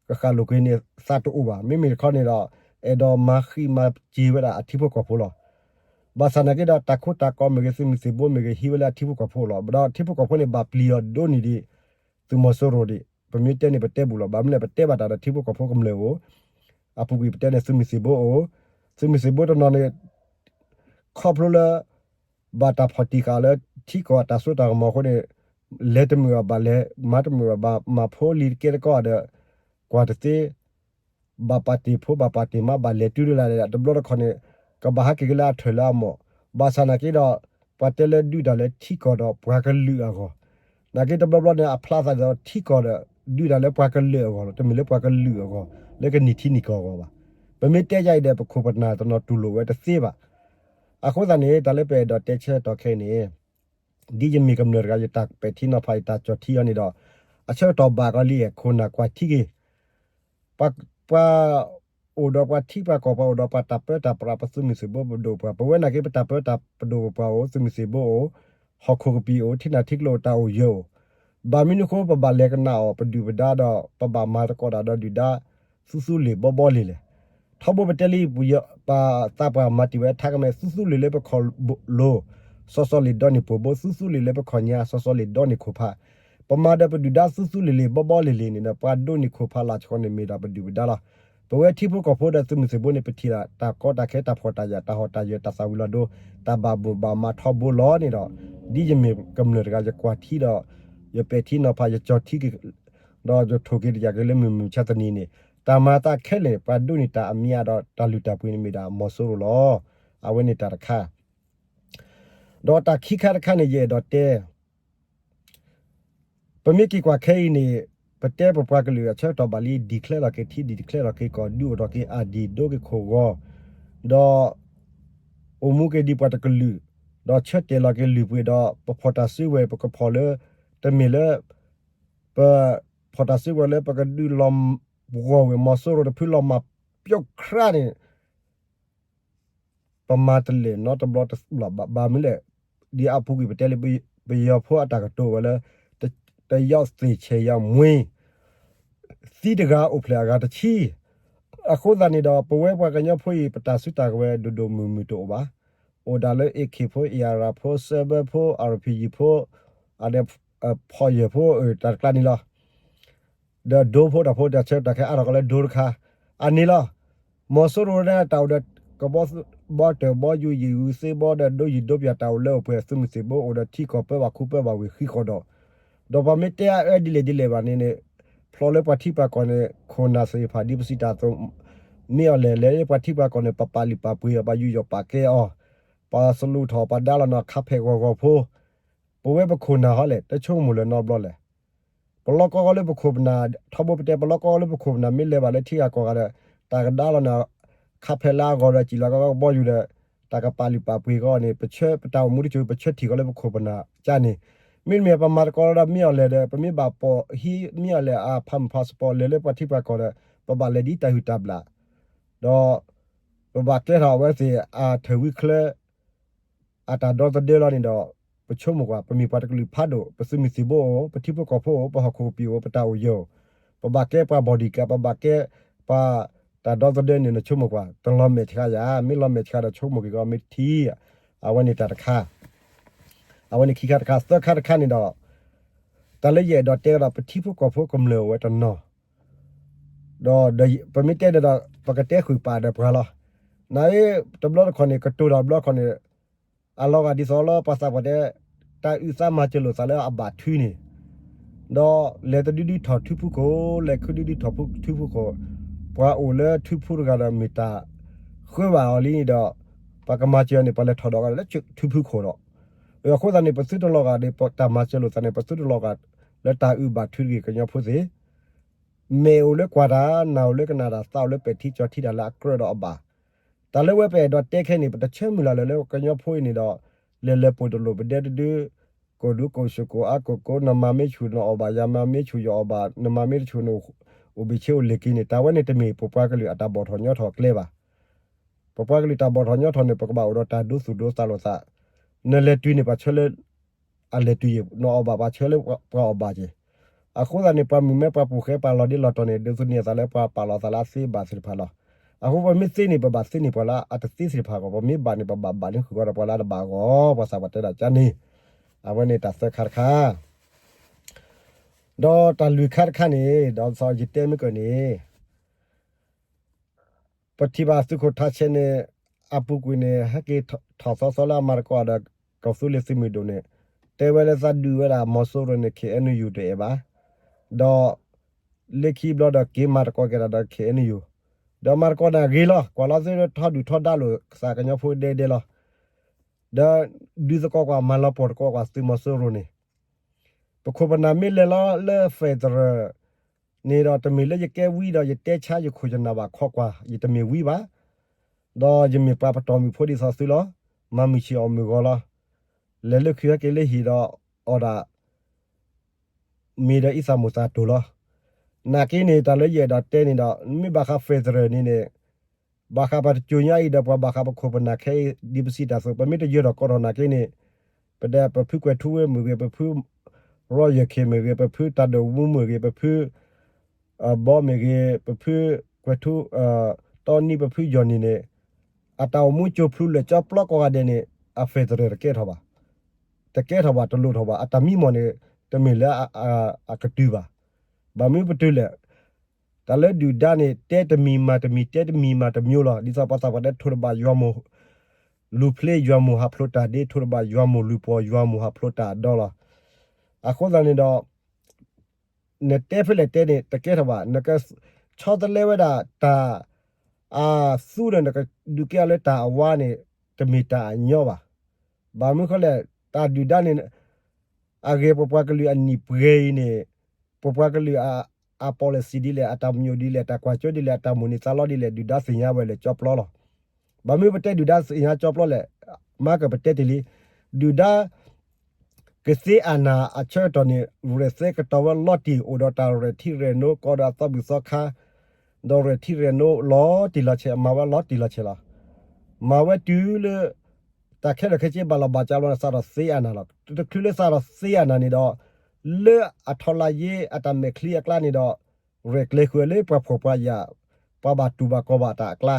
ကဃၣ်လိာ်ကွံာ်န့ၣ် သးတအိၣ်ဘၣ်. မ့မ့ၢ်တခီန့ၣ်ဒီး အဲၣ်ဒိးမၤဃံမၤစၢၤဝဲဒၣ်အထံဖိကီၢ်ဖိလီၤ. ဘၣ်ဆၣ်နာ်က့ဒီး တၢ်ခိတၢ်ကီမ့ၢ်ဂ့ၤ သုးမုၢ်သံၣ်ဘိမ့ၢ်ဂ့ၤ ဟံးဝဲလၢအထံဖိကီၢ်ဖိလီၤ. ဒီးထံဖိကီၢ်ဖိန့ၣ် ဘၣ်ပျံၤအီၤဒိၣ်န့ၢ်ဒံး သုးမီၤစိရိၤဒံး ပမ့ၢ်တဲန့ၣ် ပတဲဘူးလီၤ. ဘၣ်မနုၤလဲၣ် ပတဲဘၣ်တၢ်ဒီးထံဖိကီၢ်ဖိကမျၢၢ်အိၣ် အပူၤကွံာ်ပတဲန့ၣ် သုးမုၢ်သံၣ်ဘိအိၣ် သုးမုၢ်သံၣ်ဘိတနီၤန့ၣ် ခီဖျိလၢ ဘၣ်တၢ်ဖီၣ်တံၢ်ဃာ်လၢထံကီၢ်အတၢ်စိတၢ်ကမီၤအဃိန့ၣ် လဲၤတမုာ်ဘၣ်ဘၣ်လဲၤ မၤတမုာ်ဘၣ်ဘၣ်မၤဖိလံၤတကဲတကီဒီး ကွၢ်တသ့ ဘၣ်ပာ်တ့ၢ်ဖိ ဘၣ်ပာ်တ့ၢ်မါ ဘၣ်လဲၤတုၤလၢ်လၢ် တဘျီတခီၣ်န့ၣ် ကဘၣ်ဟးက့ၤက့ၤလၢအထၢၣ်လၢအမိၢ် ဘၣ်ဆၣ်နာ်က့ဒီး ပှၤတဲလၢဒုးတၢ်လၢထံကီၢ်ဒီးပှၤကလုာ်အဂီၢ် နာ်က့တဘျီဘျီန့ၣ် အဖျါသးဒ်သိးထံကီၢ်ဒီး ဒုးတၢ်လၢပှၤကလုာ်အဂီၢ်လီၤ. တမ့ၢ်လၢပှၤကလုာ်အဂီၢ် လၢကန့ၢ်ထံန့ၢ်ကီၢ်အဂီၢ်ဘၣ်. ပမ့ၢ်တဲယါအံၤဒီး ပခိၣ်ပနၢ်တနီၤတူၢ်လိာ်ဝဲတသ့ဘၣ်. အဃိသတးန့ၣ် တၢ်လၢပအဲၣ်ဒိးတဲဆၢကတီၢ်ခဲအံၤန့ၣ် ဒ်ယမ့ၢ်ကမျၢၢ်တဂၤ ယတၢ်ပဲာ်ထံနီၤဖး ယတၢ်ကၠီၣ်ထံအီၤန့ၣ်ဒီး အဆၢကတီၢ်ဘၣ်ကီးလံ ခိၣ်နၢ်ကွၢ်ထံက့ၤ ပှၤ ပှၤအိၣ်ဒီးပှၤထံပှၤကီၢ် ပှၤအိၣ်ဒီးပှၤတၢ်ပၢတၢ်ပြး ပသုးမုၢ်သံၣ်ဘိပဒိၣ်ပပှၢ် ပဝဲနာ်က့ ပတၢ်ပၢတၢ်ပဒိၣ်ပပှၢ်အိၣ် သုးမုၢ်သံၣ်ဘိအိၣ် ဟီၣ်ခိၣ်ကပံာ်အိၣ် ထံနၢ်ထံကျိအိၣ် တၢ်အိၣ်ယၢၤအိၣ် ဘၣ်မနုၤအဃိ ပဘၣ်လဲၤကနၣ်အီၤ ပဒုၣ်ပဒါဒီး ပဘၣ်မၤသကိးတၢ်ဒီးဒုၣ်ဒါ သူသူလ့ၤဘီဘီလ့ၤလဲၣ်. ထီဘိပတဲလံ ပသးပှၢ်မၤတံၢ်ဝဲထါကမဲ သူသူလ့ၤလၢပခီၣ်လိၤ စီၤစီၤလ့ၤဒီးန့ၢ်ပှိၢ်ဘိ သူသူလ့ၤလၢပခီၣ်ညါ စီၤစီၤလ့ၤဒီးန့ၢ်ခိၣ်ဖး, ပမၤဒီးပဒုၣ်ဒါသူသူလ့ၤလ့ၤ ဘီဘီလ့ၤလ့ၤန့ၣ်ဒီး ပှၤဒိးန့ၢ်ခိၣ်ဖးလၢ်ဆှီန့ၣ် မ့ၢ်ဒၣ်ပဒုၣ်ပဒါလီၤ. ပဝဲထံဖိကီၢ်ဖိဒီးသုးမုၢ်သံၣ်ဘိန့ၣ် ပထံၣ်ဒၣ်တၢ်ကီတၢ်ခဲ တၢ်ဖှီၣ်တၢ်ယာ် တၢ်ဟီၣ်တၢ်ယၢၤ တၢ်သၣ်ဝံၤလီၤဒိ တၢ်ဘၣ်ဘၣ်မၤထီဘိလီၤန့ၣ်ဒီး ဒ်ယမ့ၢ်ကမျၢၢ်တဂၤ ယကွၢ်ထံဒီး ယပဲာ်ထံနီၤဖး ယကၠီၤထံက့ၤ ဒီးယထိၣ်က့ၤတယာ်က့ၤလၢမုၢ်မုၢ်ဆါတနံၤန့ၣ် တၢ်မၤသးခဲလၢာ်န့ၣ် ပှၤဒိးန့ၢ်တၢ်အမံၤအါဒီး တၢ်လုၢ်တၢ်ပှ့ၤန့ၣ်မ့ၢ်ဒၣ်မီၤစိရိၤလီၤ. အဝဲန့ၣ်တၢ်တခါ ဒီးတၢ်ခံခါတခါန့ၣ် ယအဲၣ်ဒိးတဲ ပမ့ၢ်က့ၤကွၢ်ခဲအံၤန့ၣ် ပတဲပပှၤကလုာ်အဆၢကတီၢ်ဘၣ်လံ declare လီၤက့ၤထံ declare လီၤက့ၤကီၢ် ဒုးအိၣ်ထီၣ်က့ၤ ID ဒိက့ၤခိၣ်ဂီၤ ဒီး အိၣ်မူက့ၤဒ်ပှၤတကလုာ် ဒီးဆၢတဲာ်လီၤက့ၤလုၢ်ပှ့ၤဒီး ပဖီၣ်တၢ်စုဝဲၤ ပကဖီၣ်လၢ တမ့ၢ်လၢ ပ ဖီၣ်တၢ်စုဝဲၤလၢပကဒုးလီၤဂီၢ်ဝဲ မီၤစိရိၤတဖုလီၤမၢ်ပျီခရၣ်န့ၣ် ပမၤတလဲၤနီတဘျီတဘျီဘၣ် ဘၣ်မနုၤလဲၣ်, ဒ်အပူၤကွံာ်ပတဲလံ ပယီၤဖိအတၢ်ကတိၤဝဲလၢ တယောက်သေ ဆယ်ယောက်မြွေ, သံတဂၤအိၣ်ဖျဲၣ်အဂၤတဆံ, အဃိသတးန့ၣ်ဒီး ပဝဲပှၤကညီဖိအံၤ ပတၢ်စုတၢ်ကဝဲၤဒိၣ်ဒိၣ်မုၢ်မုၢ်တအိၣ်ဘၣ်, အိၣ်ဒၣ်လၢ AK ဖိ AR ဖိ စဲဘၢဖိ RPG ဖိ ဖီၣ်ယၢၢ်ဖိ တၢ်တကျါန့ၣ်လီၤ. ဒီးဒိဖိတၢ်ဖိတၢ်ဆၢတၢ်ခဲအါထီၣ်ကီးလၢဒိတခါ အန့ၣ်လီၤ. မီၤစိရိၤန့ၣ်တၢ်အိၣ်ဒီး ကဘီဘီတၢၢ်ဘီယူၤယံာ်ဂုၤသ့ဘီဒီး ဒိယံာ်ဒိပၠးတၢ်အိၣ်လၢအိၣ်ပှဲၤ သုးမုၢ်သံၣ်ဘိအိၣ်ဒီး ထံကီၢ်ပၢဘၣ်ခူပၢဘၣ်ဝ့ၢ်ဃံဃီဒီး, ဒီးပှၤမ့ၢ်တဲအအၢဒ်လဲၣ်ဒ်လဲၣ်ဘၣ်န့ၣ်န့ၣ် ဖျီလၢပှၤထံပှၤကီၢ်န့ၣ် ခိၣ်နၢ်သ့ၣ်တဖၣ် ဒ်ပစံးတၢ်အသိး မ့ၢ်အီၤလဲၣ် လဲၤလၢပှၤထံပှၤကီၢ်န့ၣ် ပပာ်လုၢ်ပာ်ပှ့ၤအီၤ ပယူးယီၣ်ပာ်ကဲအီၤ, ပှၤစလူးထီၣ်ပှၤဒါလီၤန့ၣ် ခါဖဲးဂီၤဂီၤဖိ, ပဝဲပခိၣ်နၢ်ဟီလဲၣ် တဆိကမိၣ်လၢၤနီတဘျီလဲၣ်. ပလီၢ်ကီၢ်ဂီၢ်လၢပခိၣ်ပနၢ် ထီဘိပတဲ ပလီၢ်ကီၢ်ဂီၢ်လၢပခိၣ်ပနၢ် မ့ၢ်လဲၤဘၣ်လၢထံဂၤကီၢ်ဂၤဒီး တၢ်ကဒါလီၤန့ၣ် ခါဖဲးလၢအဂီၢ်ဒီး စံၣ်လီၤကီကဘီယူၤဒီး တၢ်ကပာ်လုၢ်ပာ်ပှ့ၤကီးန့ၣ် ပဆၢပတၢ်အိၣ်မူတစိၤ ပဆၢထံၣ်ကီးလၢပခိၣ်ပနၢ်ကၢ်န့ၣ်, မ့တမ့ၢ်ပမၤသကိးဒီးမ့ၢ်အီၤလဲၣ်ဒီး ပမ့ၢ်ဘၣ်ပိာ်ဟံးမ့ၢ်အီၤလဲၣ် အဖးမုၢ်ဖးစပီၤလဲၤလၢပှၤထံပှၤကီၢ်ဒီး ပဘၣ်လဲၤဒ်တၢ်ဟုၣ်တၢ်ဘျၣ် ဒီး ပဘၣ်ကျဲထီၣ်အဝဲသ့ၣ်အထၢၣ်ဝံချၢ အတၢ်ဒီသဒၢလီၤန့ၣ်ဒီး ပဆိကမိၣ်ကွၢ် ပမ့ၢ်ပှၤတကလုာ်ဖးဒိၣ် ပသုးမုၢ်သံၣ်ဘိအိၣ် ပထံဖိကီၢ်ဖိအိၣ် ပဟီၣ်ခိၣ်ကပံာ်အိၣ် ပတၢ်အိၣ်ယၢၤအိၣ်, ပဘၣ်ကဲပှၤ bodyguard ပဘၣ်ကဲပှၤတၢ်ဒီသဒၢန့ၣ် နဆိကမိၣ်ကွၢ် တလီၤမဲာ်ဆှးယၤ မ့ၢ်လီၤမဲာ်ဆှးဒီးဆိကမိၣ်က့ၤကီးမ့ၢ်ထံ အဝဲန့ၣ်တၢ်တခါ အဝဲန့ၣ်ခံခါတခါ သၢခါတခါန့ၣ်ဒီး တၢ်လၢယအဲၣ်ဒိးတဲဒီး ပထံဖိကီၢ်ဖိကမျၢၢ်အိၣ်ဝဲတနီၤ ဒီးပမ့ၢ်တဲဒီး ပကတဲဃုာ်ပာ်ဒီးပှၤလီၤ. နအ့ တဘျီတခီၣ်န့ၣ် ကတိၤတၢ်တဘျီတခီၣ်န့ၣ် အလီၤဂာ်ဒ်သိးလၢပှၤသးပှၢ်တဲ တၢ်အုၣ်သးမၤစၢၤလိာ်သးလၢအဘၣ်ထုန့ၣ်, ဒီးလဲၤတဒုဒုထီၣ်ထူဖူခိၣ် လဲၤခုဒုဒုထီၣ်ထူဖူခိၣ်, ပှၤအိၣ်လၢထူဖူတဂၤဒီးမ့ၢ်တၢ်ဃၢဘၣ်အီၤလံန့ၣ်ဒီး ပှၤကမၤစၢၤအီၤန့ၣ် ပှၤလဲၤထီၣ်ဒီးဂၤလၢထူဖူခိၣ်ဒီး အဃိသတးန့ၣ် ပသုတလီၤဂာ်ဒီး တၢ်မၤစၢၤလိာ်သးန့ၣ် ပသုတလီၤဂာ်လၢတၢ်အုၣ်ဘၣ်ထုတဂ့ၤ ကညီဖိသ့ၣ် မဲာ်အိၣ်လၢကွၢ်တၢ် နၢ်အိၣ်လၢကနၣ်တၢ် သးအိၣ်လၢပဲာ်ထံကၠီၤထံတၢ်လၢအကြၢးဒီးအဘၣ်. တၢ်လၢဝဲပအဲၣ်ဒိးတဲခဲအံၤန့ၣ် ပတဆၢမုၢ်လၢ်လၢၤလၢကညီဖိအံၤန့ၣ်ဒီး လဲၤလဲၤပိာ်တလိာ်ပဒဲတဒု ကိၢ်ဒူကိၢ်ဆူၣ်ကိၢ်အါကိၢ်ကိၢ် နမၤမ့ၢ်ဆူၣ်နအီၣ်ဘၣ် ယမၤမ့ၢ်ဆူၣ်ယအီၣ်ဘၣ် နမၤမ့ၢ်တဆူၣ်န့ၣ် အိၣ်ဘ့ၣ်ဆ့အိၣ်လ့ၢ်က့ၤန့ၣ် တၢ်ဝဲန့ၣ်တမ့ၢ်ပပှၤကလုာ်အတၢ်ဘီၣ်ထီၣ်ညီထီၣ်ကျဲဘၣ်. ပပှၤကလုာ်တၢ်ဘီၣ်ထီၣ်ညီထီၣ်န့ၣ် ပကဘၣ်အိၣ်ဒီးတၢ်ဒိသူၣ်ဒိသးလိာ်သး, နလဲၤတုၤန့ၣ် ပှၤဆၢလၢ အလဲၤတုၤယ့ၣ် နအီၣ်ဘၣ်ပှၤဆၢလၢပှၤအီၣ်ဘၣ်က့ၤ. အဃိသတးန့ၣ် ပှၤမုၢ်မ့ၢ်ပှၤပူၤဃဲပှၤလီၤဒ့လီၤတီၤန့ၣ် ဒိးသန့ၤအသးလၢပှၤပာ်လီၤသးလၢအသ့ဘၣ်သ့ၣ်တဖၣ်လီၤ. အဃိပမ့ၢ်သ့န့ၣ် ပဘၣ်သ့န့ၢ်ပှၤလၢအတသ့သ့ၣ်တဖၣ်အဂီၢ်, ပမ့ၢ်ဘၣ်န့ၣ် ပဘၣ်ဘၣ်န့ၣ်ဃုာ်ဃီဒီးပှၤလၢအတဘၣ်အဂီၢ်, ပှၤသးပှၢ်တဲဒၣ်ကန့ၣ်, အဝဲန့ၣ်တၢ်သၢခါတခါ, ဒီးတၢ်လွံၢ်ခါတခါန့ၣ် ဒီးယတဲမ့ၢ်ကၢၢ်န့ၣ် ပထံၣ်ဘၣ်သုးခိၣ်ထးဆဲးန့ၣ် အပူၤကွံာ်န့ၣ် ဟဲက့ၤထီၣ်သီသီလၢအမၤသကိးဒီး ကီၢ်သူလ့ၤသုးမုၢ်ဒိၣ်န့ၣ် တဲဝဲလၢသးဒုးဝဲဒၣ်မီၤစိရိၤန့ၣ် KNU တအဲၣ်ဘၣ်, ဒီး လၢခံဘျီဒီးက့ၤမၤသကိးက့ၤတၢ်ဒီး KNU, ဒီးမၤသကိးန့ၣ်ဂ့ၤလီၤ, ကွၢ်လီၤသုထီဒုၣ်ထီဒါလိာ်သးကညီဖိဒဲဒဲလီၤ. ဒီးဒုးသကိးကွၢ် မၤလီၤပိာ်သကိးကွၢ်သုးမီၤစိရိၤန့ၣ် ပခိၣ်ပနၢ်မ့ၢ်လဲၤလီၤလၢ federal န့ၣ်ဒီး တမ့ၢ်လၢယကဲဝံဒီး ယတဲဆါယခိၣ်ယနၢ်ဘၣ်ခီကွၢ် ယတမ့ၢ်ဝံဘၣ်, ဒီးယမ့ၢ်ပှၤပတီၢ်မုၢ်ဖိဒ်သိးသုလီၤ, မၤမုၢ်ဆ့ၣ်အီၣ်မုၢ်ဂီၤလီၤ, လဲၤလၢခုဟဲက့ၤလၢဟံၣ်ဒီးအီၣ်ဒၣ် မ့ၢ်ဒီးအံသးမုၢ်သးတိၢ်လီၤ. နာ်က့န့ၣ် တၢ်လၢယအဲၣ်ဒိးတဲန့ၣ်ဒီး မ့ၢ်ဘၣ်ဃး federal န့ၣ်န့ၣ် ဘၣ်ဃးပှၤတကၠိညါအံၤဒီး ပှၤဘၣ်ဃးပခိၣ်ပနၢ်ခဲအံၤ ဒ်ပစံးတၢ်အသိး ပမ့ၢ်တယၢၤထီၣ်ကီထီၣ်နာ်က့န့ၣ် ပဒဲပဖုကွဲၤထူဝ့ၣ်မ့ၢ်ဂ့ၤ, ပဖု ရီယၢၢ်ခ့ၣ်မ့ၢ်ဂ့ၤ, ပဖုတၢ်ဒိၣ်မူမ့ၢ်ဂ့ၤ, ပဖု ဘီမ့ၢ်ဂ့ၤ, ပဖုကွဲၤထူ တ တီနံၤပဖုယီၢ်နံၤန့ၣ် အတၢ်အိၣ်မူကၠိဖျိလၢာ်ကၠီပျီကိးဂၤဒဲးန့ၣ် အ federal တကဲထီၣ်ဘၣ်. တကဲထီၣ်ဘၣ် တလိၣ်ထီၣ်ဘၣ် အတၢ်မံမီၢ်န့ၣ် တမ့ၢ်လၢ အကတုၤဘၣ်. ဘၣ်မနုၤပတုၤလဲၣ် တၢ်လၢဒုၣ်ဒါန့ၣ် တဲတမံၤမၤတမံၤ တဲတမံၤမၤတမံၤလီၤ. ဒ်သိးပှၤသးပှၢ်တဲ ထိၣ်တဘၣ်ယွၤမိၢ် လူၤဖျ့ ယွၤမိၢ်ဟးဖျိးတၢ်ဒ့, ထိၣ်တဘၣ်ယွၤမိၢ်လူၤပှီၢ် ယွၤမိၢ်ဟးဖျိးတၢ်ဒီလီၤ. အဃိသတးန့ၣ်ဒီး နတဲဖဲလဲၣ်တဲန့ၣ် တကဲထီၣ်ဘၣ်. နကဆီတလဲဝဲဒၣ်တၢ် အသူဒီး နကဒုးကဲအီၤလၢတၢ်အဝါန့ၣ် တမ့ၢ်တၢ်အညီဘၣ်. ဘၣ်မနုၤဃိလဲၣ် တၢ်ဒုၣ်ဒါန့ၣ် အဂ့ၤပပှၤကလုာ်အနံၣ်ပှဲၤအံၤန့ၣ် ပပှၤကလုာ်အ policy ဒ်လဲၣ်, အတၢ်ပညိၣ်ဒ်လဲၣ်, အတၢ်ကွၢ်စိဒ်လဲၣ်, အတၢ်မိၣ်န့ၢ်သးလီဒ်လဲၣ်, ဒုၣ်ဒါသ့ၣ်ညါဝဲလၢာ်ကၠီပျီလီၤ. ဘၣ်မနုၤပတဲဒုၣ်ဒါသ့ၣ်ညါကၠီပျီလဲၣ်, မၤကပတဲတ့ၢ်လံ. ဒုၣ်ဒါ ကသ့အနၢ်အဆၢကတီၢ်န့ၣ် ရဲၣ်သဲကတီၤဝဲလီၤတံၢ် အိၣ်ဒီးတၢ်ရဲၣ်ထံရဲၣ်နိ ကိးဒီးအသီဘူၣ်သီခါ, ဒီးရဲၣ်ထံရဲၣ်နိလီၤတံၢ်လီၤဆဲး, မၤဝဲလီၤတံၢ်လီၤဆဲးလီၤ. မၤဝဲတုၤလၢ တၢ်ခဲလၢာ်ခဲဆ့ဘၣ်လီၤဘၣ်စးဘျီန့ၣ် စးထီၣ်သ့အနၢ်လီၤ. တချုးလၢစးထီၣ်သ့အနၢ်န့ၣ်ဒီး လၢအထီၣ်လၢယ့အတၢ်မဲာ်ချံအကျါန့ၣ်ဒီး ရဲၣ်ကျဲၤဃုာ်လၢပှၤဖှီၣ်ပှၤယာ်, ပှၤဘၣ်တူၢ်ဘၣ်ကီၢ်ဘၣ်တၢ်အကျါ